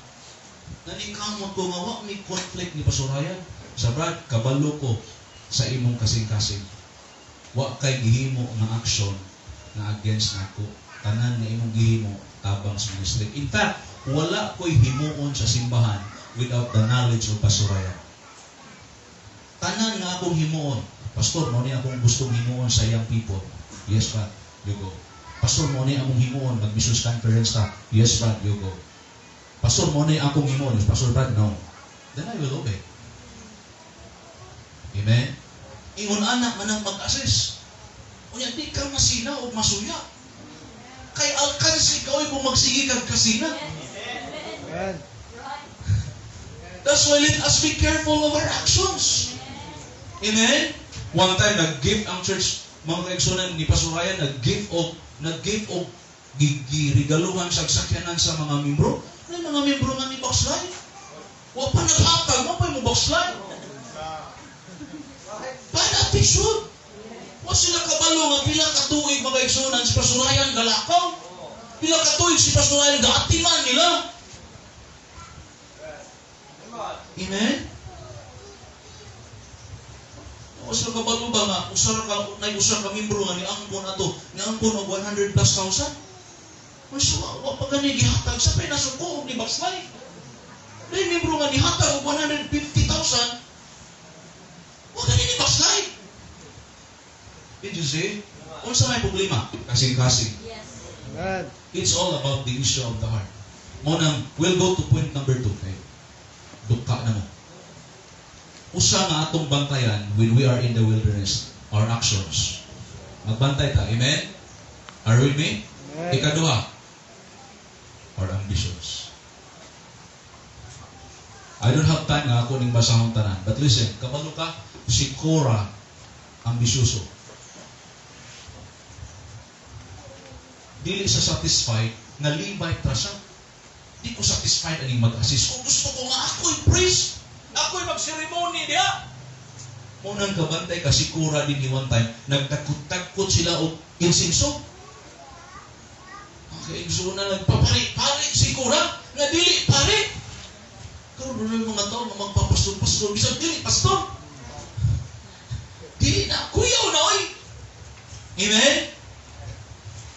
Naningkamot ko nga wa may conflict ni pasurayan. Sa Brad, kabalo ko sa imong kasing-kasing. Wa kay gihimo nga action na against nako. Tanan nga imong gihimo tabang sa ministry. In fact, wala ko'y himuon sa simbahan without the knowledge of pasurayan. Tanan nga akong himuon. "Pastor, mo ni akong gustong himuon sa young people." "Yes, Brad, you go." "Pastor, mo ni akong himuon, mag-missions conference ta." "Yes, Brad, you go." "Pastor, mo ni akong himuon." "Pastor Brad, no." Then I will obey. Amen? Ingon anak man ang mag-assess. Unya, di ka masina o masuya. Kay alkansi ka oy kung magsige kag kasina. Yes. Amen. Amen. Right. That's why let us be careful of our actions. Amen? One time, nag-gift ang church, mga kaigsunan ni Pasurayan, nag-gift of girigaluhan sa sakyanan sa mga membro. May mga membro nga ni backslide. Wa pa naghatag, wa pa mo backslide. Bad attitude. Wa sila kabalo nga pila ka tuig, mga kaigsunan, si Pasurayan galakaw. Pila ka tuig si Pasurayan gaatiman nila. Amen? O sila kabalo ba nga usa ra ka nay usa ka membro nga niangkon ato, niangkon og 100 plus thousand. Uy, so, wa pa gani gihatag sa pinasuko og ni backslide. Nay membro nga nihatag og 150,000. Wa gani ni backslide. Did you see? Unsa may problema? Kasing-kasing. Yes. Amen. It's all about the issue of the heart. Mo nang, we'll go to point number 2. Okay? Duka na mo. Usa nga atong bantayan when we are in the wilderness, our actions. Magbantay ta. Amen? Are you with me? Amen. Ikaduha, our ambitions. I don't have time nga ako ning basahon tanan. But listen, kabalo ka, si Korah, ambisyoso. Dili sa satisfied, nga Levite ra siya. Di ko satisfied aning mag-assist. Kung gusto ko nga ako'y priest, ako'y mag-ceremony diha. Mo nang kabantay ka si Korah din ni one time, nagtakot-takot sila og insinso. Okay, so na nagpapari-pari si Korah, nga dili pari. Karon na mga tao nga magpapastor-pastor, bisag dili pastor. Dili na, kuyaw na oy. Amen?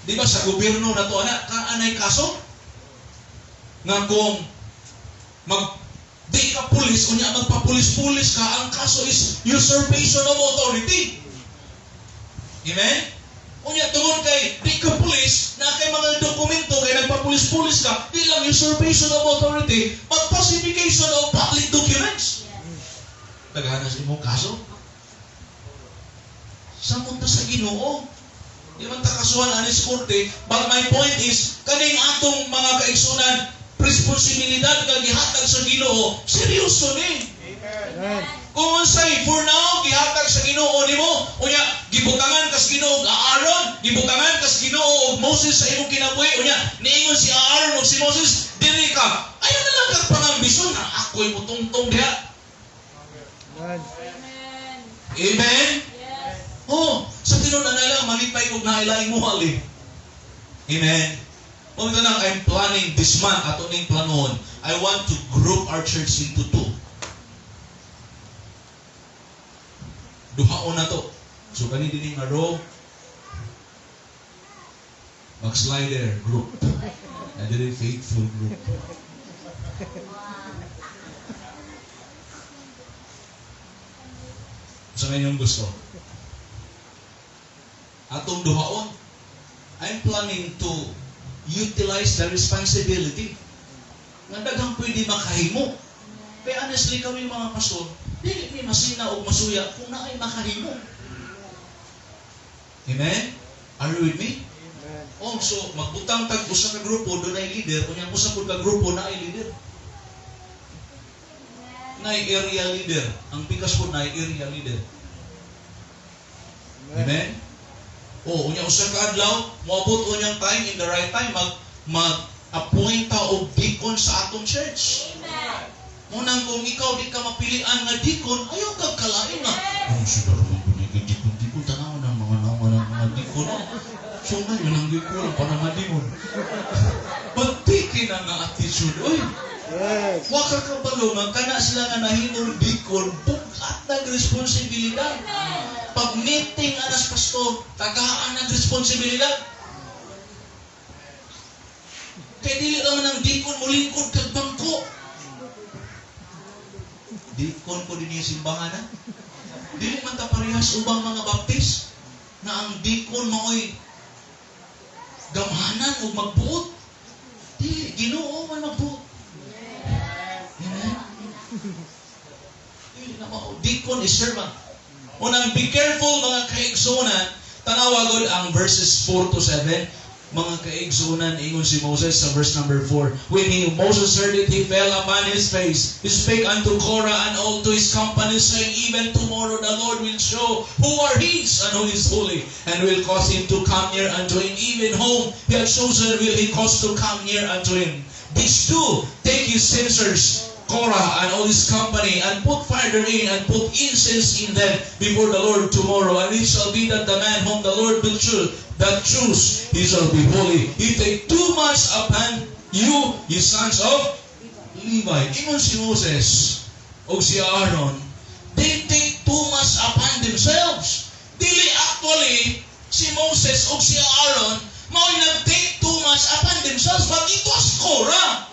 Di ba sa gobyerno na to, anak, kaanay kaso? Nga kung di ka pulis, unya magpapulis-pulis ka, ang kaso is usurpation of authority. Amen? Unya tungod kay di ka pulis, na kay mga dokumento kay nagpapulis-pulis ka, di lang usurpation of authority, but falsification of public documents. Daghanas imong kaso. Samot na sa Ginoo. Di man ta kasuhan anis korte, but my point is, kaning atong mga kaigsunan, responsibilidad nga gihatag sa Ginoo, seryoso ni. Amen. Kung unsay for now gihatag sa Ginoo nimo, unya gibutangan kas Ginoo og Aaron, gibutangan kas Ginoo og Moses sa imong kinabuhi, unya niingon si Aaron ug si Moses, diri ka. Ayaw na lang kag pangambisyon na ako'y mutungtong diha. Amen. Amen. Amen. Yes. Oh, sa tinuod na lang malipay kog nailaing muhal eh. Amen. Kung ito nang I'm planning this month, ato ning planohon, I want to group our church into two. Duhaon na to. So kani dinhi nga row, backslider group. And then faithful group. Sa inyong gusto. Atong duhaon, I'm planning to utilize the responsibility. Nga daghang pwede makahimo. Kaya honestly kami mga pastor, dili mi masina og masuya kung naay makahimo. Amen? Are you with me? Amen. Oh, so magbutang tag usa ka grupo dunay leader, unya usa pud ka grupo naay leader. Naay area leader. Ang pikas po naay area leader. Amen? Oh, unya usa ka adlaw, moabot unyang time, in the right time, mag-appoint ta og deacon sa atong church. Amen. Munang kung ikaw di ka mapilian nga deacon, ayaw kag kalain nga. Oh, siguro man ko ni deacon, deacon tanaw ng mga nawa ng mga deacon. So ngayon ang deacon para nga deacon. But di na nga attitude, oy. Yes. Wa ka kabalo nga kana sila nga nahimong deacon, bugat nag responsibilidad. Pag meeting anas pastor, tagaan ang responsibilidad. Kay dili naman ang deacon mulingkod kag bangko. Deacon ko din yung simbahan ha. Dili man ta parehas ubang mga baptist na ang deacon maoy gamhanan ug magbuot. Dili, Ginoo man magbuot. Amen. Dili na mao. Deacon is servant. Unang, be careful mga kaigsunan. Tanawa gud ang verses 4 to 7. Mga kaigsunan, ingon si Moses sa verse number 4. When Moses heard it, he fell upon his face. He spake unto Korah and all to his company, saying, "Even tomorrow the Lord will show who are his and who is holy, and will cause him to come near unto him. Even whom he hath chosen will he cause to come near unto him. These two, take his censers, Korah and all his company, and put fire therein, and put incense in them before the Lord tomorrow. And it shall be that the man whom the Lord will choose, that choose, he shall be holy. He take too much upon you, ye sons of Levi." Ingon si Moses o si Aaron, they take too much upon themselves. Dili actually si Moses o si Aaron mao'y nag-take too much upon themselves, but it was Korah.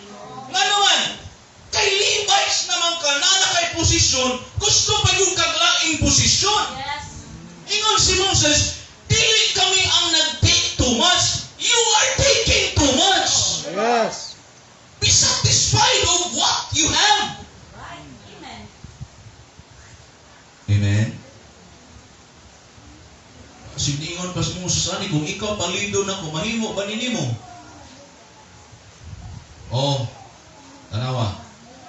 Nga naman, kay Levites naman ka, na kay posisyon, gusto pa yung kaglaing posisyon. Yes. Ingon si Moses, dili kami ang nag-take too much. You are taking too much. Yes. Be satisfied of what you have. Right. Amen. Amen. Siningon pa si Moses ani, kung ikaw palido na ko, mahimo ba nimo? Oh, tanawa.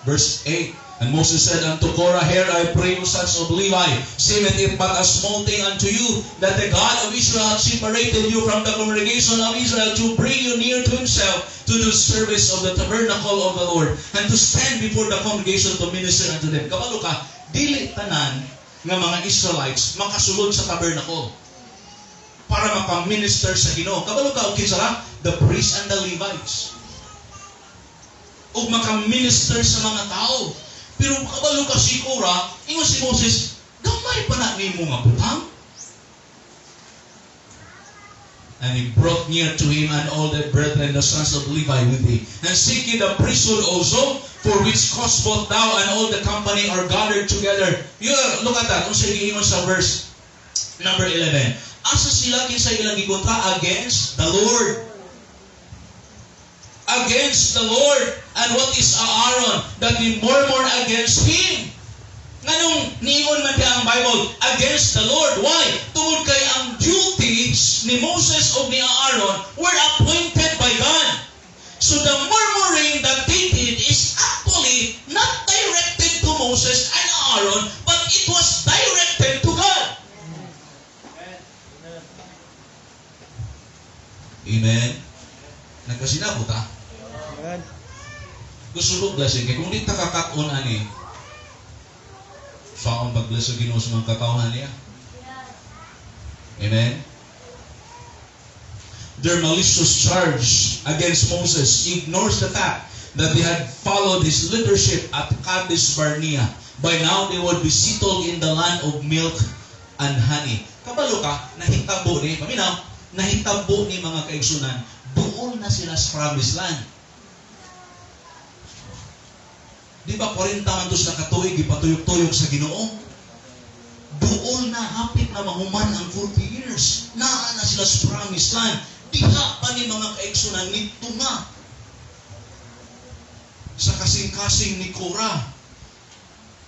Verse 8. And Moses said unto Korah, "Hear, I pray, you sons of Levi, seemeth it but a small thing unto you that the God of Israel hath separated you from the congregation of Israel to bring you near to himself, to do service of the tabernacle of the Lord, and to stand before the congregation to minister unto them?" Kabalo ka, dili tanan nga mga Israelites makasulod sa tabernacle para makaminister sa Ginoo. Kabalo ka og kinsa ra? The priests and the Levites. Ug maka-minister sa mga tao. Pero kabalo ka si Korah, ingon si Moses, "Gamay pa na nimo nga butang." And he brought near to him and all the brethren, the sons of Levi, with thee. And seek ye the priesthood also, for which cause both thou and all the company are gathered together. You look at that. Unsa giingon sa verse number 11? Asa sila, kinsa ilang gikontra? Against the Lord. Against the Lord. And what is Aaron, that he murmur against him? Nganong niingon man diha ang Bible against the Lord? Why? Tungod kay ang duties ni Moses o ni Aaron were appointed by God. So the murmuring that they did is actually not directed to Moses and Aaron, but it was directed to God. Amen. Amen. Nagkasinabot ta. Amen. Gusto ko blessing. Kaya kung di ta kakaon ani, sa akong pag-bless sa Ginoo sa mga katawhan niya. Amen? Their malicious charge against Moses ignores the fact that they had followed his leadership at Kadesh Barnea. By now, they would be settled in the land of milk and honey. Kabalo ka, nahitabo ni, paminaw, nahitabo ni, mga kaigsunan, duol na sila sa promised land. Di ba 40 man to sa katuig, gipatuyok-tuyok sa Ginoo? Duol na, hapit na mahuman ang 40 years. Naa na sila sa promised land. Diha pa ni, mga kaigsunan, nitunga sa kasing-kasing ni Korah.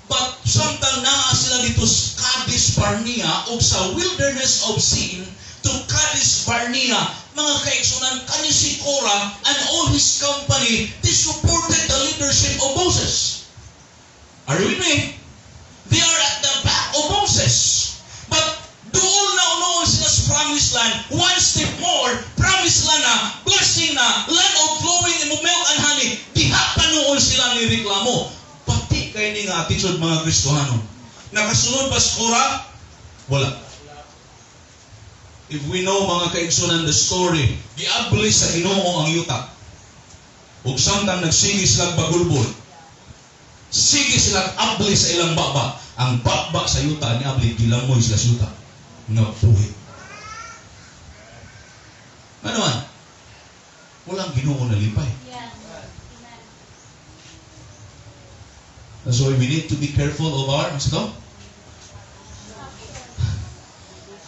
But samtang naa sila dito sa Kadesh Barnea o sa wilderness of Sin to Kadesh Barnea, mga kaigsunan, kani si Korah and all his company, they supported the leadership of Moses. Are you with me? They are at the back of Moses. But duol na noon sila sa promised land, one step more, promised land na, blessing na, land of flowing milk and honey, diha pa noon sila ni reklamo. Pati kay ni nga attitude, mga Kristohano. Nakasunod ba si Korah? Wala. If we know, mga kaigsunan, the story, giabli sa Ginoo ang yuta. Ug samtang nagsige sila bagulbol, sige sila abli sa ilang baba. Ang baba sa yuta ni abli, gilangoy sila sa yuta. Nga buhi. Ano man? Walang Ginoo nalipay. Amen. That's why we need to be careful of our, ano ito?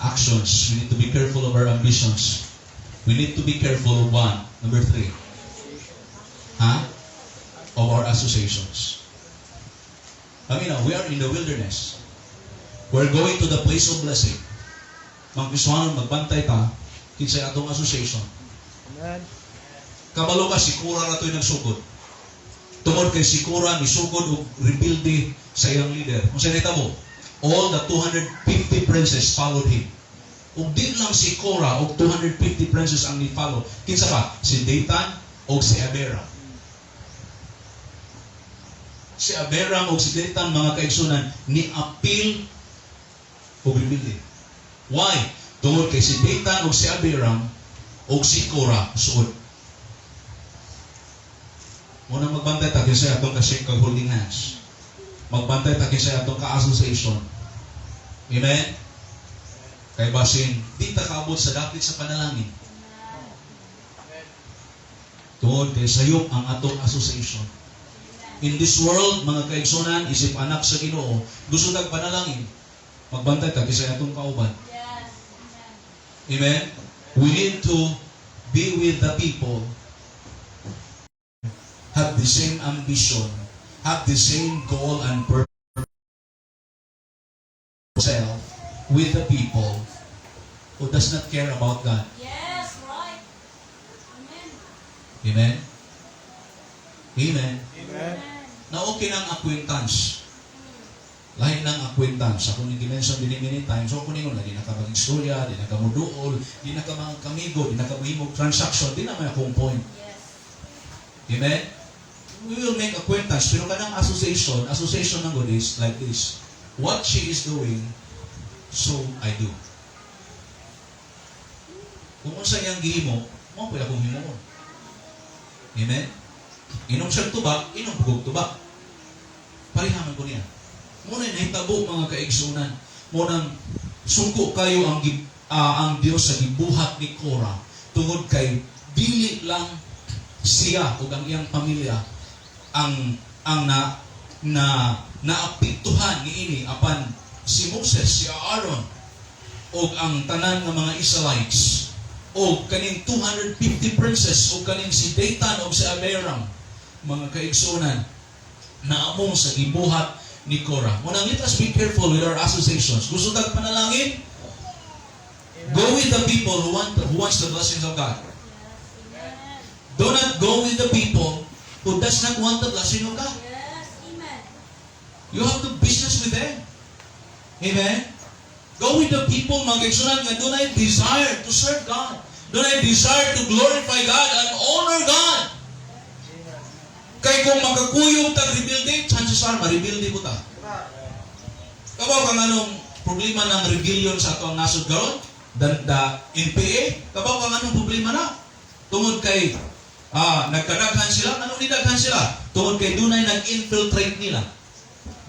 Actions. We need to be careful of our ambitions. We need to be careful of one. Number three. Huh? Of our associations. I mean, we are in the wilderness. We're going to the place of blessing. Mga Kristohanon, magbantay ta kinsay atong association. Amen. Kabalo ka, si Korah na to'y nagsugod. Tungod kay si Korah nisugod og rebelde sa iyang leader. Kung sa nahitabo, all the 250 princes followed him. Ug di lang si Korah og 250 princes ang ni-follow. Kinsa pa? Si Dathan o si Abiram. Si Abiram o si Dathan, mga kaigsunan, ni-apil og rebelde. Why? Tungod kay si Dathan o si Abiram o si Korah suod. Muna magbantay ta kinsa atong ka-shake kag holding hands. Magbantay ta kinsa atong ka-association. Amen? Kay basin, di ta kaabot sa dapit sa panalangin. Tungod kay sayop ang atong association. In this world, mga kaigsunan, isip anak sa Ginoo, gusto tag panalangin. Magbantay ta kinsa atong kauban. Yes. Amen. Amen? We need to be with the people have the same ambition, have the same goal and purpose self with the people who does not care about God. Yes, right. Amen. Amen? Amen. Amen. Na okay ng acquaintance. Lain ng acquaintance. Ako ni mention din many times. So, kung ningon, di na ka mag-istorya, di na ka muduol, di na ka mga kamigo, di na ka mahimog transaction, di na may akong point. Yes. Amen? We will make acquaintance, pero kanang association, association ng God is like this. What she is doing, so I do. Kung unsa iyang gihimo, mao pud akong himuon. Amen? Inom siya tubak, inom pud tubak. Pareha man ko niya. Mao na nahitabo, mga kaigsunan. Mao nang sungko kayo ang Dios sa gibuhat ni Korah tungod kay dili lang siya ug ang iyang pamilya ang na na naapektuhan niini, apan si Moses, si Aaron ug ang tanan nga mga Israelites o kaning 250 princes o kaning si Dathan o si Abiram, mga kaigsunan, naamong sa gibuhat ni Korah. Mao nang let us be careful with our associations. Gusto tag panalangin? Go with the people who wants the blessings of God. Yes. Amen. Do not go with the people who does not want the blessing of God. Yes. Amen. You have to business with them. Amen? Go with the people, mga kaigsunan, nga dunay desire to serve God. Dunay desire to glorify God and honor God. Kay kung makakuyog tag rebelde, chances are, ma-rebelde pud ta. Kabaw kang anong problema ng rebellion sa atong nasod karon? The NPA? Kabaw kang anong problema na? Tungod kay nagkadaghan sila, anong nidaghan sila? Tungod kay dunay nag-infiltrate nila.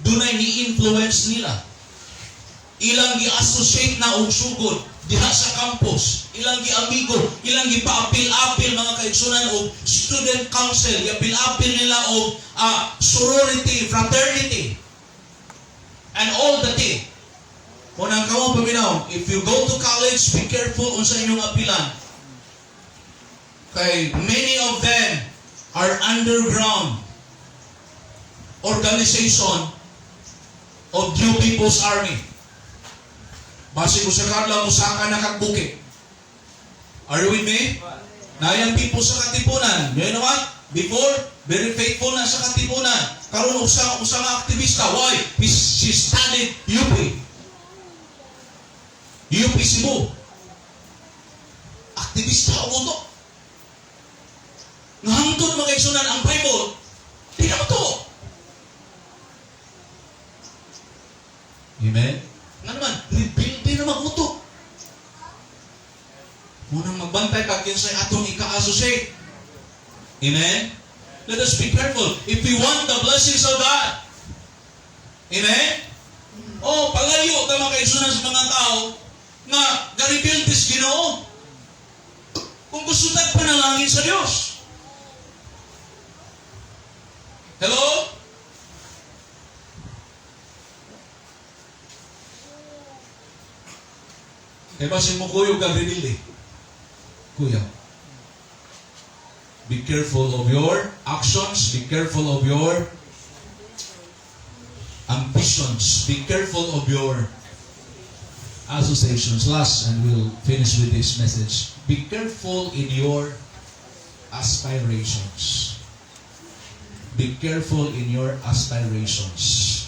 Dunay ni-influence nila. Ilang gi-associate na og sugod diha sa campus, ilang gi-amigo, ilang gipaapil-apil, mga kaigsunan, og student council, giapil-apil nila og sorority, fraternity, and all the thing. Kung ang kamo paminaw, if you go to college, be careful unsa inyong apilan. Kay many of them are underground organization of New People's Army. Basi ko sa kadlaw, musaka na kag bukid. Are you with me? Naay people sa Katipunan. You know what? Before, very faithful na sa Katipunan. Karon usa nga aktivista. Why? She studied UP. UP Cebu. Aktivista ako to. Nga hangtod, mga kaigsunan, ang Bible, di na mo to. Amen? Nga naman, rebelde na mag-utok. Mao nang magbantay ka kinsay atong ika-associate. Amen? Let us be careful if we want the blessings of God. Amen? Oh, palayo ta, mga kaigsunan, sa mga tao nga garebelde sa Ginoo. Kung gusto tag panalangin sa Dios. Hello? Kay basin mo kuyog kag rebelde. Kuya. Be careful of your actions. Be careful of your ambitions. Be careful of your associations. Last, and we'll finish with this message. Be careful in your aspirations. Be careful in your aspirations.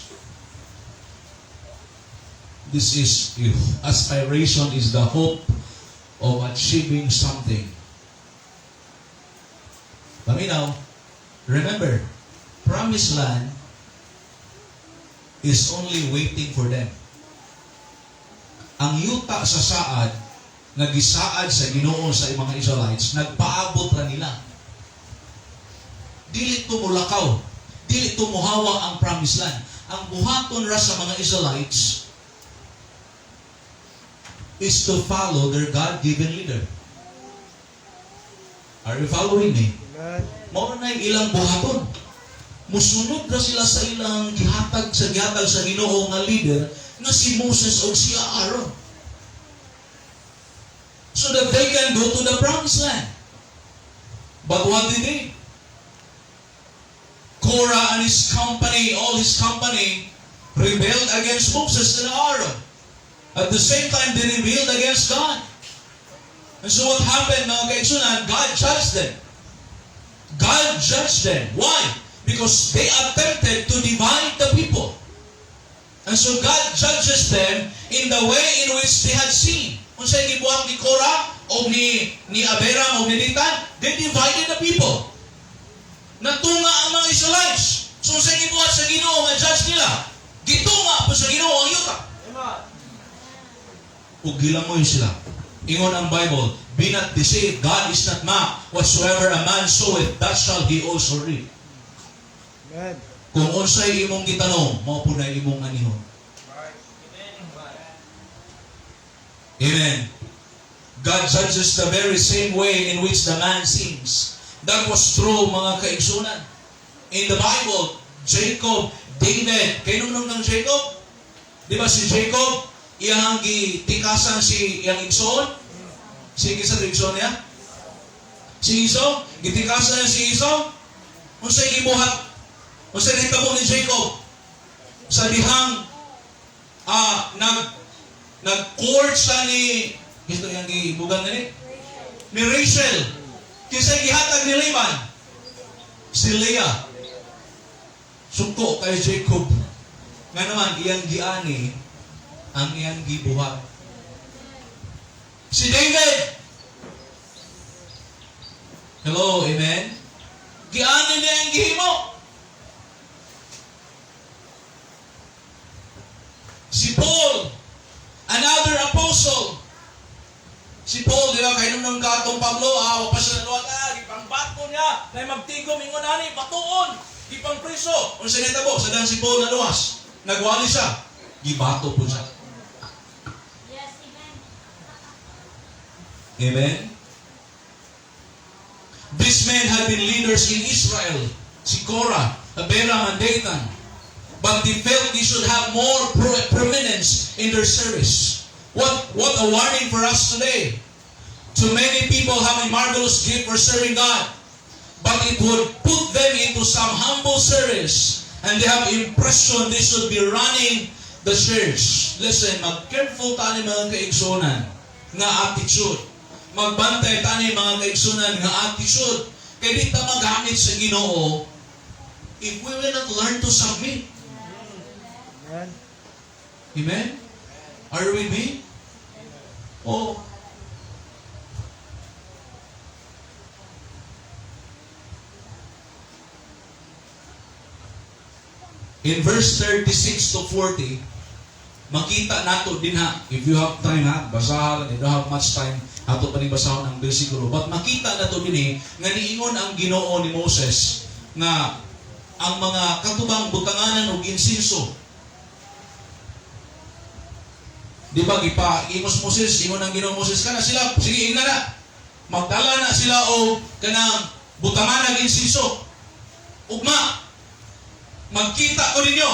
This is, if aspiration is the hope of achieving something. Paminaw, remember, promised land is only waiting for them. Ang yuta sa saad, nga gisaad sa Ginoo sa mga Israelites, nagpaabot ra nila. Dili to mulakaw, dili to muhawa ang promised land. Ang buhaton ra sa mga Israelites is to follow their God-given leader. Are you following me? Amen. Mao na ilang buhaton. Musunod ra sila sa ilang gihatag sa Ginoo nga leader nga si Moses o si Aaron. So that they can go to the promised land. But what did they? Korah and his company, all his company, rebelled against Moses and Aaron. At the same time, they rebelled against God. And so what happened, mga kaigsunan? God judged them. God judged them. Why? Because they attempted to divide the people. And so God judges them in the way in which they had seen. Unsay gibuhat ni Korah o ni Abiram o ni Dathan, they divided the people. Natunga ang mga Israelites. So unsay gibuhat sa Ginoo nga judge nila? Gitunga pud sa Ginoo ang yuta. Ug gilangoy sila. Ingon ang Bible, "Be not deceived, God is not mocked. Whatsoever a man soweth, that shall he also reap." Amen. Kung unsay imong gitanom, mao pud na imong anihon. Amen. God judges the very same way in which the man sins. That was true, mga kaigsunan. In the Bible, Jacob, David, kahinumdom ng Jacob? Di ba si Jacob, iyang gitikasan si iyang igsoon? Si kinsa to igsoon niya? Si Esau? Gitikasan niya si Esau? Unsay gibuhat? Unsay nahitabo ni Jacob? Sa dihang nag-court siya ni gusto iyang gibugan ni ni Rachel. Kinsa gihatag ni Laban? Si Leah. Suko kay Jacob. Nga naman, iyang giani ang iyang gibuhat. Si David. Hello, amen? Giani niya ang gihimo. Si Paul, another apostle. Si Paul, di ba, kahinumdom katong Pablo, wa pa siya naluwas, gipangbato niya, na magtigom, ingon ani, batuon, gipangpriso. Unsa nahitabo, sa dan si Paul naluwas, nagwali siya, gibato po siya. Yes, amen. Amen? These men had been leaders in Israel, si Korah, Abiram, and Dathan. But they felt they should have more prominence in their service. What a warning for us today. Too many people have a marvelous gift for serving God, but it would put them into some humble service, and they have impression they should be running the church. Listen, mag-careful ta ni mga kaigsunan nga attitude. Magbantay ta ni mga kaigsunan nga attitude. Kay di ta magamit sa Ginoo if we will not learn to submit. Amen. Amen? Are you with me? Oh. In verse 36 to 40, makita nato din ha, if you have time ha, basahan, you don't have much time, ato pa ning basahon ang bersikulo. But makita nato din eh, nga niingon ang Ginoo ni Moses nga ang mga katubang butanganan og insinso. Di ba gipa ingos Moses, ingon ang Ginoo Moses kana sila, sige ingna na. Magdala na sila og kanang butanganan og insinso. Ugma magkita ko ninyo.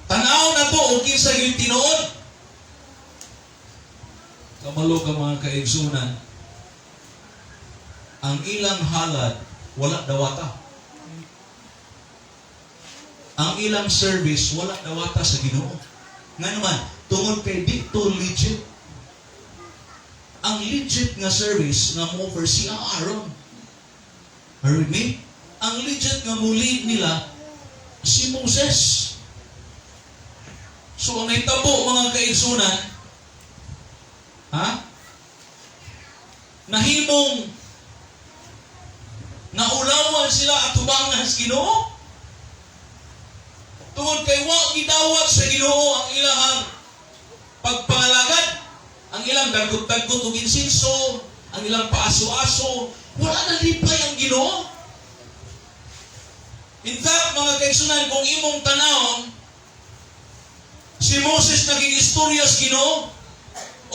Tanaw na to og kinsa gyud tinuod. Kabalo ka mga kaigsunan, ang ilang halad wala dawata. Ang ilang service wala dawata sa Ginoo. Nga naman, tungod kay di to legit. Ang legit nga service nga mo-offer si Aaron. Are you with me? Ang legit nga mo-lead nila si Moses. So ang nahitabo mga kaigsunan, ha? Nahimong naulawan sila at tubangan sa Ginoo. Tungod kay wa gidawat sa Ginoo ang ilahang pagpangalagad, ang ilang dagkot-dagkot og insinso, ang ilang paaso-aso, wala na lipay ang Ginoo. In fact, mga kaigsunan, kung imong tanawon, si Moses naging istorya sa Ginoo,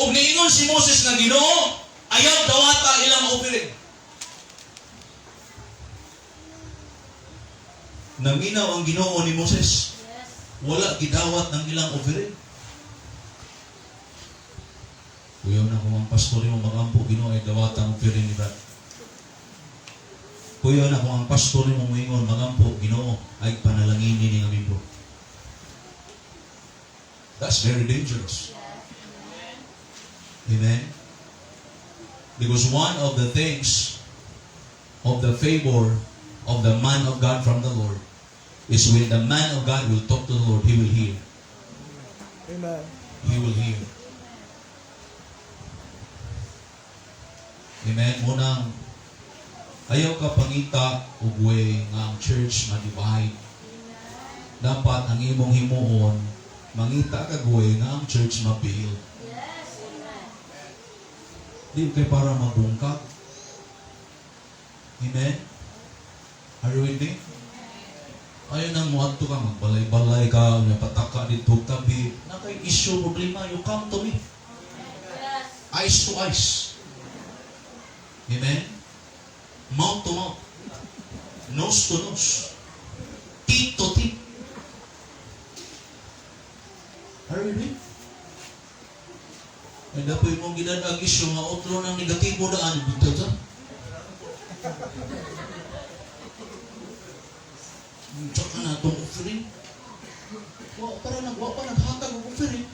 ug niingon si Moses nga Ginoo, ayaw dawata ilang offering. Naminaw ang Ginoo ni Moses. Yes. Wala gidawat ng ilang offering. Kuyaw na kung ang pastor mo magampo, Ginoo ay dawata ang offering ni Brad. Kuyaw na kung ang pastor mo muingon magampo, Ginoo ay panalangin ni nga membro. That's very dangerous. Amen. Because one of the things of the favor of the man of God from the Lord is when the man of God will talk to the Lord, he will hear. Amen. He will hear. Amen. Munang, ayaw ka pangita og way nga ang church ma-divide. Dapat ang imong himuon, mangita ka way nga ang church ma-build. Yes, amen. Di kay para mabungkag. Amen? Are you with me? Ayaw nang muadto ka, magbalay-balay ka, may pataka dito tabi. Naa kay issue, problema, you come to me. Eyes to eyes. Amen? Mouth to mouth. Nose to nose. Teeth to teeth. Are you with me? Ay, dapat mong gidanag issue nga otro ng negatibo daan. Dito ta. Tsaka na itong offering. Wa para nag wa pa naghatag og offering.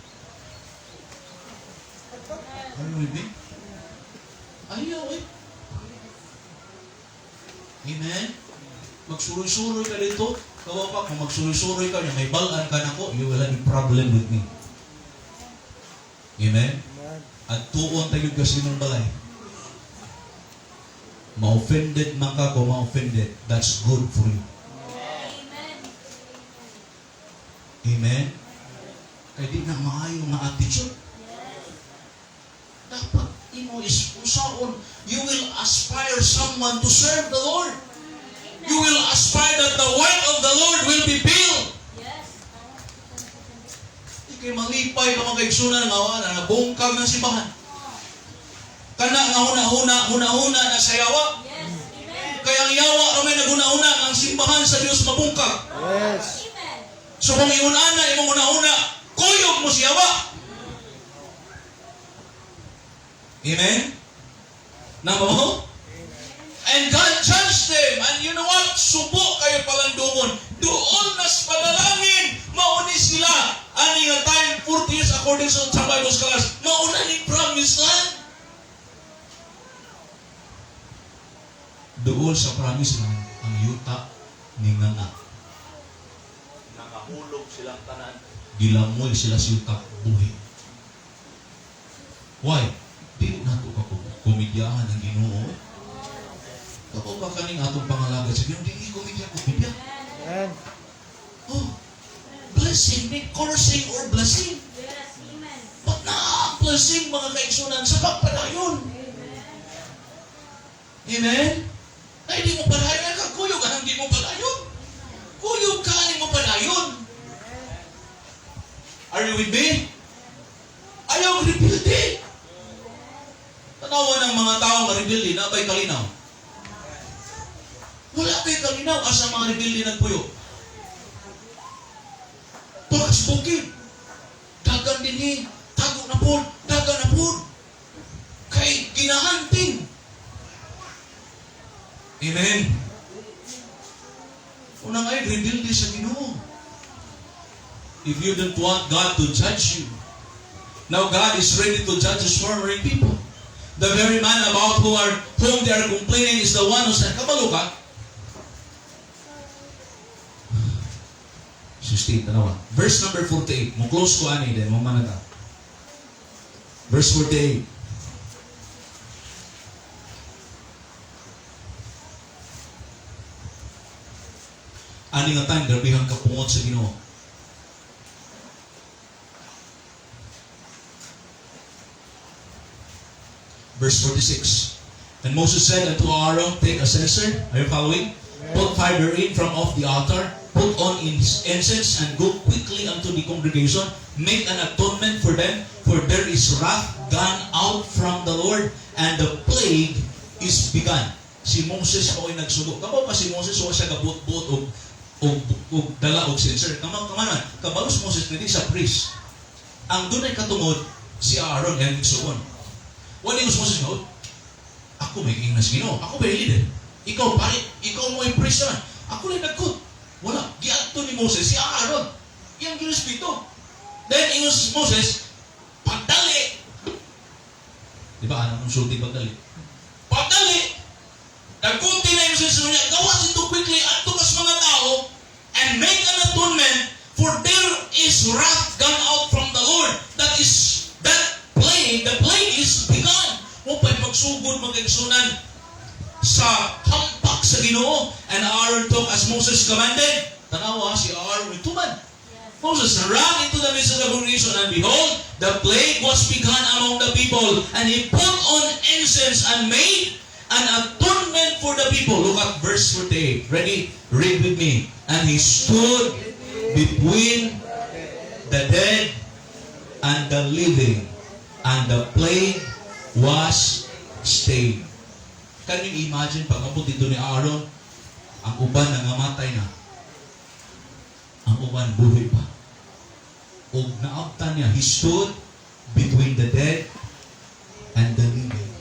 Are you with me? Ayaw eh. Amen? Magsuroy-suroy ka dito. Kawa pa, kung magsuroy-suroy ka, may balaan ka nako, you will have a problem with me. Amen? Amen. At tuon tayo kasi ng balay. Ma-offended man ka kung ma-offended, that's good for you. Amen. Amen? Kaya di na maayo nga attitude. Dapat imo is usaon, you will aspire someone to serve the Lord. You will aspire that the work of the Lord will be built. Di kay malipay ka mga kaigsunan nga wala na bungkag ng simbahan. Kana nga huna-huna, huna-huna na sa yawa. Yes. Amen. Kaya ang yawa ramay naghuna-huna ang simbahan sa Dios mabungkag. Yes. Amen. So kung iunana imong huna-huna, kuyog mo siya ba? Amen? Napa mo? And God judged them. And you know what? Subo kayo palandungon. Doon nas panalangin. Mauni sila. Ani nga time, 40 years according sa Bible scholars, mauna ni promised land. Doon sa promised land, ang yuta ni nga. Nangahulog silang tanan. Gilamoy sila sa yuta buhi. Why? Dili nato ka komedyahan ang Ginoo. Eh. Kako ba kaning atong pangalaga sa Ginoo? Dili komedya, komedya. Amen. Oh, blessing, may cursing or blessing. Yes. Amen. But na blessing mga kaigsunan sa pagpadayon. Amen? Ay, di mo padayon ka, kuyog ang di mo padayon. Kuyog ka, di mo padayon. Are you with me? Ayaw rebelde. Tanawa ng mga tao nga rebelde, na ba'y kalinaw? Wala ba'y kalinaw asa mga rebelde nagpuyo? Tulas bukid. Dagan din tago na po, dagan na po. Kay ginahanting. Amen. Unang ay, rebelde sa Ginoo. If you don't want God to judge you, now God is ready to judge His murmuring people. The very man about whom they are complaining is the one who said, "Kabalo ka?" 16, tanawa. Verse number 48. Mo close ko ani then mo man na ta. Verse 48. Ani nga time, grabihang kapungot sa Ginoo. Verse 46. And Moses said unto Aaron, "Take a censer." Are you following? "Put fire therein from off the altar. Put on incense and go quickly unto the congregation. Make an atonement for them, for there is wrath gone out from the Lord, and the plague is begun." Si Moses mao'y nagsugo. Kabaw pa si Moses, wa siya gabot-bot og dala og censer. Kama kamanan, kabalo si Moses nga di sa priest. Ang dunay katungod si Aaron yang igsuon. Wala yung Moses nga, "Ako may ingnas Ginoo. Ako may leader. Ikaw pare, ikaw mo yung priest naman. Ako lang nagkut." Wala. Giadto ni Moses si Aaron. Iyang girespeto. Then ingon si Moses, "Pagdali." Di ba? Anong sulti pagdali? "Pagdali." Nagkunti na yung Moses niya, "Gawas ito quickly, adto kas mga tao, and make an atonement, for there is wrath gone out from the Lord." That is, that plague, the plague is begun. Mo pa'y pagsugod mga kaigsunan sa hampak sa Ginoo. And Aaron took as Moses commanded. Tanawa si Aaron ituman. Moses ran into the midst of the congregation, and behold, the plague was begun among the people. And he put on incense and made an atonement for the people. Look at verse 48. Ready? Read with me. And he stood between the dead and the living, and the plague was stayed. Can you imagine pag-abot didto ni Aaron, ang uban nangamatay na? Ang uban buhi pa. Ug naabtan niya, he stood between the dead and the living.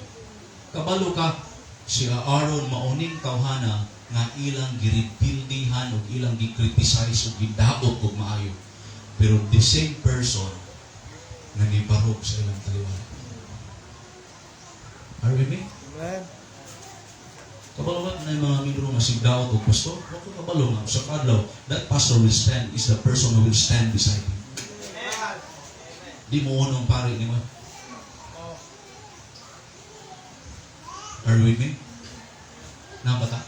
Kabalo ka, si Aaron mao ning tawhana nga ilang girebuildihan ug ilang gi-criticize ug gidaot og maayo. Pero the same person nga nibarog sa ilang taliwala. Are you with me? Amen. Kabalo ba na yung mga membro nga sigdaot og pastor? Wa ko kabalo nga sa kadlaw, that pastor will stand is the person who will stand beside him. Di mo unong pari nimo. Are you with me? Nabata?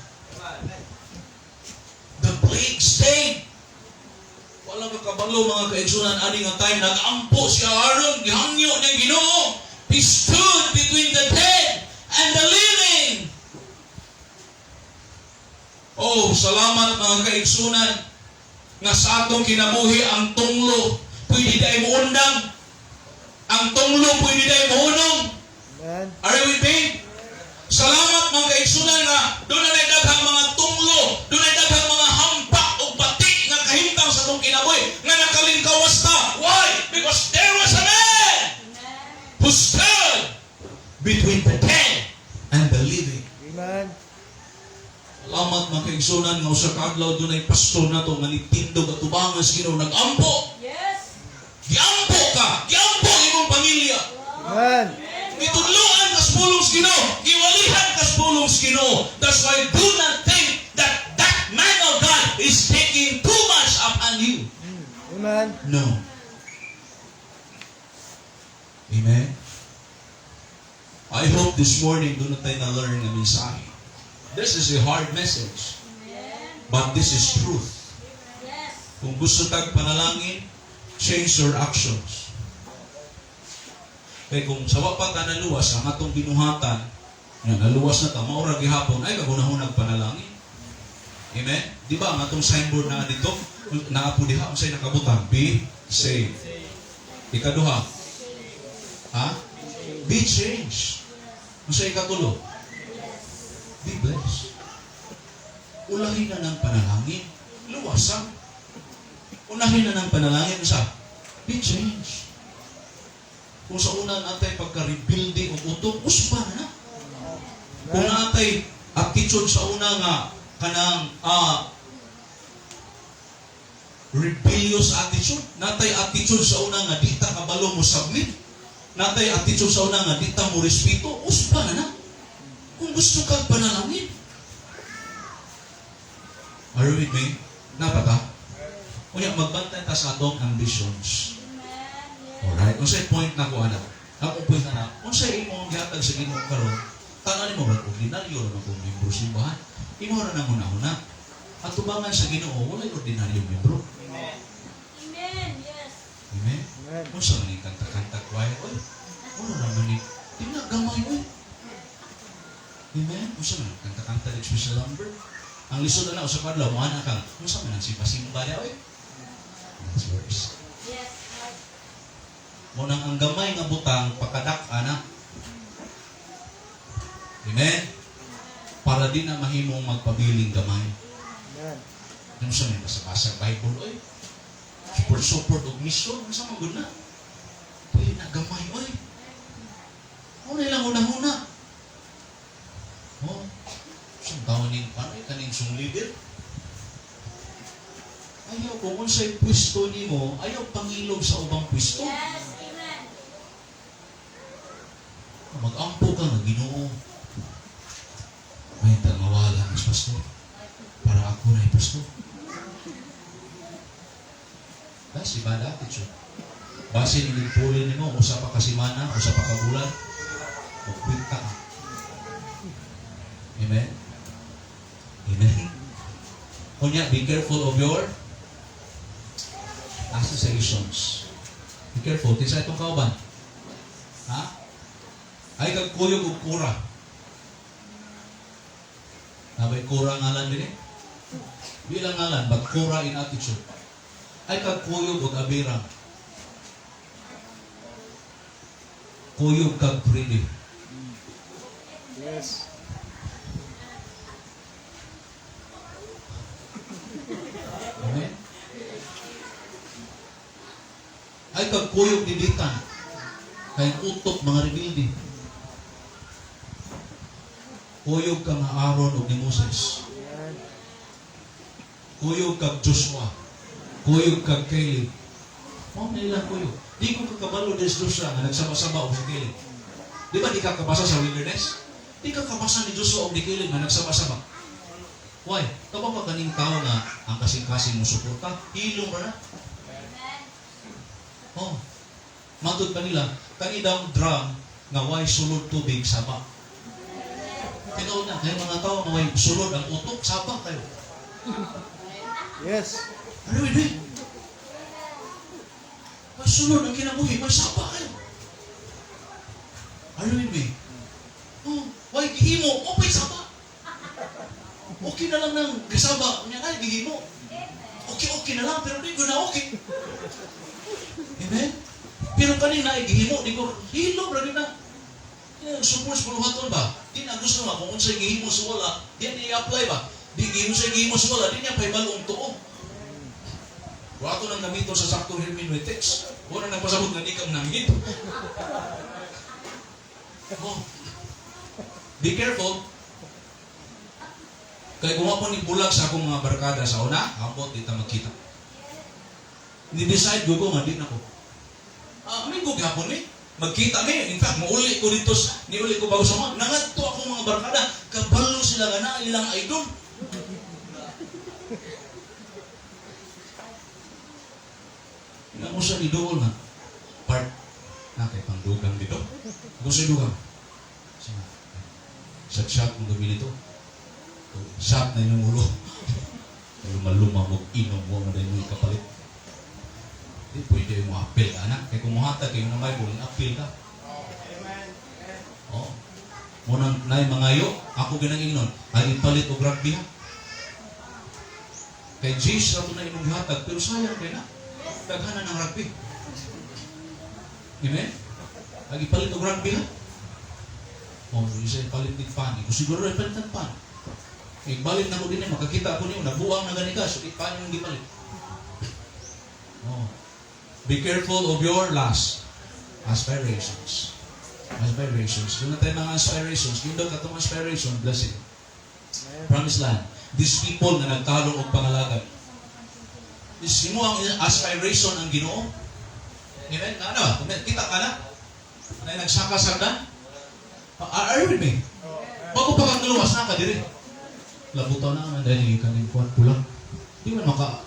The plague stayed. Wala ka kabalo, mga kaigsunan, ani nga time nag-ampo si Aaron, gihangyo niya Ginoo. He stood between the dead and the living. Oh, salamat, mga kaigsunan, nga sa atong kinabuhi ang tunglo pwede diay mo undang. Ang tunglo pwede diay mo hunong. Amen. Are you with me? Salamat, mga kaigsunan, nga duna na daghang mga tunglo, duna daghang mga hampak o batik nga kahimtang sa atong kinabuhi nga nakalingkawas ta. Why? Because there was a man who stood between the dead and the living. Amen. Salamat, mga kaigsunan, nga usa ka adlaw dunay pastor nato nga nitindog at tubangan sa Ginoo, nag-ampo. Yes. Giampo ka, giampo imong pamilya. Amen. Gitudloan kas pulong sa Ginoo, giwalihan kas pulong sa Ginoo. That's why do not think that that man of God is taking too much upon you. Amen. No. Amen. I hope this morning duna tay na-learn nga mensahe. This is a hard message, Amen. But this is truth. Yes. Kung gusto tag panalangin, change your actions. Kay kung sa wa pa ta naluwas, ang atong binuhatan, nga naluwas na ta, maura gihapon, ay kagunahon panalangin. Amen? Di ba ang atong signboard na dito, naa po diha, unsay nakabutang? Be saved. Ikaduha, ha? Be changed. Unsay ikatulo? Be blessed. Ulahin na ng panalangin. Luwasan. Unahin na ng panalangin sa be changed. Kung sa una natay pagka-rebuilding og utok, usba na na. Kung natay attitude sa una nga kanang rebellious attitude, natay attitude sa una nga di ta kabalo mo submit, natay attitude sa una nga di ta mo respeto, usba na na. Kung gusto kang panalangin. Are you with me? Napata? Unya, magbantay ta sa atong ambitions. Amen. Yes. Alright? Unsay point na ko ana? Ang point na na, unsay imong gihatag sa Ginoo karon? Tan-aw nimo ba ordinaryo ra man kung membro simbahan? Imo ra nang una-una. At tubangan sa Ginoo, walay ordinaryo membro. Amen. Yes. Amen. Amen. Unsa man ning kanta-kanta choir oy? Wala naman ni di na gamay oy. Amen. Unsa man kanta-kanta ng special number? Ang lisod na usa ka adlaw mo ana ka. Unsa man ang simba-simba niya oy? That's worse. Yes, Lord. Mo nang ang gamay nga butang pakadak ana. Amen. Para di na mahimong magpabiling gamay. Amen. Yung sa may basa-basa Bible oy. Support support og mission unsa man gud na. Dili na gamay oy. Mo na ilang una-una. Oh. Saan tawon ning panoy kaning sung leader? Ayaw kung unsay pwesto nimo, ayaw pangilog sa ubang pwesto. Yes. Amen. Mag-ampo ka nga Ginoo. May mawala mas pastor. Para ako na pastor. That's a bad attitude. Basin iligpulin nimo, usa pa ka semana, usa pa ka bulan, magkwenta ka. Amen? Amen? Kunya, be careful of your aspirations. Be careful. Kinsa itong kauban? Ha? Ay kag kuyog og kura. Nabay kura ngalan din eh. Bilang ngalan, but kura in attitude. Ay kag kuyog og Abiram. Kuyog kag pridi. Yes. Amen? Ay kag kuyog ni Bitan. Kay utok mga rebelde. Kuyog ka nga Aaron ug ni Moses. Amen. Kuyog kag Joshua. Kuyog kag Caleb. Mao na ilang kuyog. Di ko kakabalo des Joshua nga nagsama-sama og si Caleb. Di ba di ka kabasa sa wilderness? Di ka kabasa ni Joshua og ni Caleb nga nagsama-sama. Why? Kaba pa kaning tao nga ang kasing-kasing mo suporta, hilong ra na. Amen. Oh. Matod pa nila, kani daw drum nga way sulod tubig saba. Tinuod na, kay mga tao nga way sulod ang utok, saba kayo. Yes. Ano yun eh? May sulod ang kinabuhi, may saba kayo. Ano yun eh? Oh, way gihimo, okay saba. Okay na lang nang gisaba, unya na gihimo. Okay, okay na lang, pero di ko na okay. Amen? Pero kanina ay gihimo, di ko, hilom ra na. Support sa buluhaton ba? Di na gusto nga kung unsay gihimo sa wala, di na i-apply ba? Di gihimo sa gihimo sa wala, di niya pahibalo ang tuo. Wa ato nang gamiton sa saktong hermeneutics. Wala nang pasabot nga di ka manangit. Oh. Be careful. Kay kung ako ni bulag sa akong mga barkada sa una, ambot di ta magkita. Ni-decide ko nga di na ko. Ah, amin ko gihapon ni. Magkita mi. In fact, mauli ko dito, niuli ko bago sa mga. Nangadto akong mga barkada, kabalo sila nga na ilang idol. Nga mo siya ni Dool nga. Part na kay pangdugang dito. Gusto dugang. Sa shot mong gabi nito. Shot na inyong ulo. Luma-luma mo, inom mo, na mo kapalit. Di pwede mo appeal ka, anak. Kaya kung muhatag kayo ng Bible, appeal ka. Oh. Munang nay mangayo, ako ginang ingnon, ay ipalit og rugby ha. Kay Jesus ato na imong gihatag, pero sayang kay na. Daghanan ng rugby. Amen? Ag ipalit og rugby ha. Oh, isa ipalit ni pan. Iko siguro ipalit ang pan. Ibalit na ko din eh, makakita ko niyo, nabuang na gani ka, so ipan yung gipalit. Oh. Be careful of your last aspirations. Aspirations. Doon na tayo mga aspirations. Yun daw katong aspiration, blessing. Amen. Promised land. These people na nagtalong og pangalagad. Is mo ang aspiration ang Ginoo. Amen? Na ano? Amen? Kita ka na? Na nagsaka sa hagdan? Are you with me? Bago pa kang naluwas na ka diri. Labutaw na man dahil kaning kuan pula. Di man maka.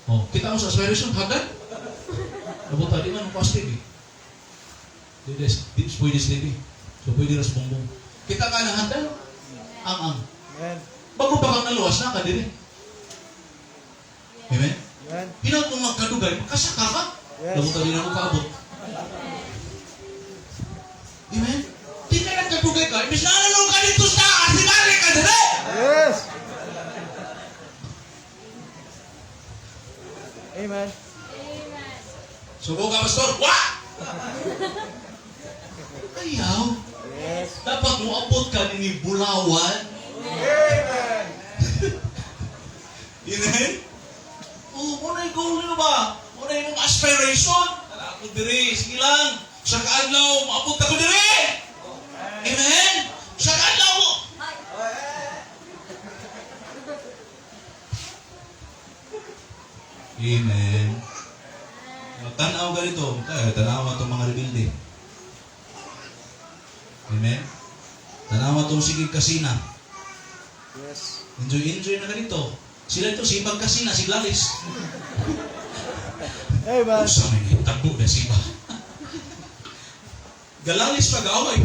Oh, kita mo sa aspiration hagdan? Labutaw di man mo TV. Di des, di pwede sa TV. So pwede ra sa bongbong. Kita ka na hagdan? Ang ang. Amen. Bago pa kang naluwas na ka diri. Amen? Amen. Hinaut mo magkadugay, makasaka ka. Yes. Labutaw di na mo kaabot. Amen? Di ka nagkadugay ka, imbis na nalong ka dito sa taas, di balik ka diri! Yes. Amen. Amen. Subo ka, pastor. Wa! Ayaw. Yes. Dapat moabot ka ni Bulawan. Amen. Amen? Oh, mo na goal nimo ba? Mo na imong aspiration. Tara ako diri, sige lang. Sa kaadlaw, maabot ako diri. Amen? Sa kaadlaw mo. Ay. Amen. Tanaw ganito, tayo, tanaw itong mga rebelde. Amen? Tanaw itong sige kasina. Yes. Enjoy, enjoy na ganito. Sila ito, sibag kasina, si Gladys. Amen. Usa may nahitabo na siba. Galalis pag-away.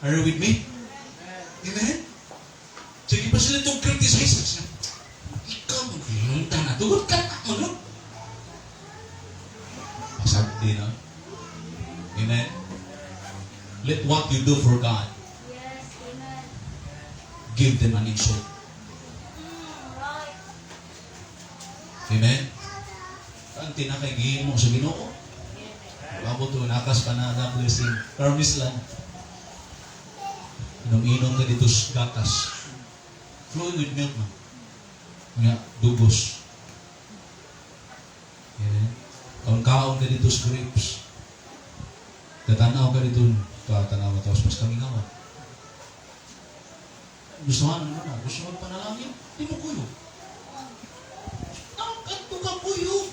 Are you with me? Amen? Sige pa sila itong criticize. Ikaw, Nuntan na, tugod ka na, ano? Pasagdi na. Amen? Let what you do for God Yes. Amen. give them an insult. Right. Amen? Ang tinakay gihimo sa Ginoo. Abot to nakas pa na na blessing. Promise lang. Inom-inom ka dito sa gatas. Flowing with milk man. Nga, dugos. Amen? Kaon-kaon ka dito sa grapes. Katanaw ka dito, katanaw ka tapos mas kami ngawa. Gusto nga naman na, gusto mo panalangin, di mo kuyo. Nagkanto ka kuyo.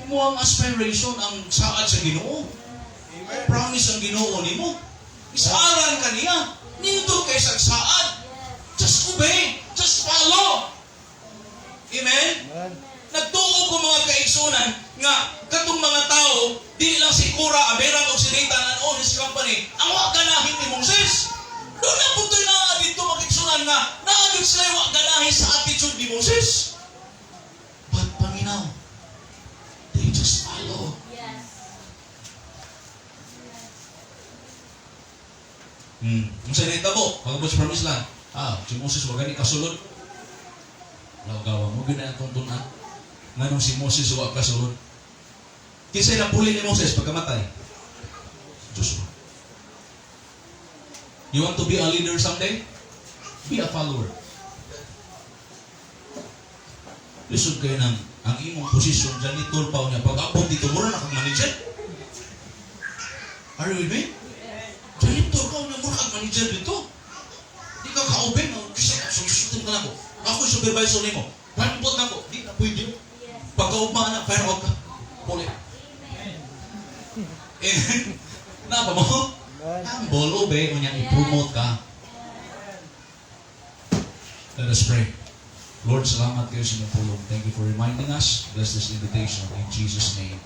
Imo ang aspiration, ang saad sa Ginoo. Amen. Promise ang Ginoo nimo. Isaaran ka niya. Nindot kay sa saad. Just obey. Just follow. Amen? Amen. Nagtuo ko, mga kaigsunan, nga katong mga tao, di lang si Cora, Abiram o si Dathan and all his company, ang wa ganahin ni Moses. Doon na punto'y naa dito, mga kaigsunan, nga naa gyud sila wa ganahin sa attitude ni Moses. But paminaw, they just follow. Unsa nahitabo? Pag-abot sa promised land, si Moses wa gani kasulod. Lawgawa mo gyud na atong tun-an. Nganong si Moses wa kasulod? Kinsay napuli ni Moses pagkamatay? Joshua. You want to be a leader someday? Be a follower. Lisod kayo ng ang imong posisyon janitor pa niya. Pag abot dito, mura na kang manager. Are you with me? Janitor ka niya, mura kang manager dito. Di ka ka-open, no? Kasi susunod ka na ako. Ako yung supervisor nimo. Panpot na ko. Di na pwede. Pagkaugma na, fire out ka. Puli. Amen. Na ba mo? Amen. Humble, obey, unya i-promote ka. Let us pray. Lord, salamat kayo sa inyong pulong. Thank you for reminding us. Bless this invitation. In Jesus' name.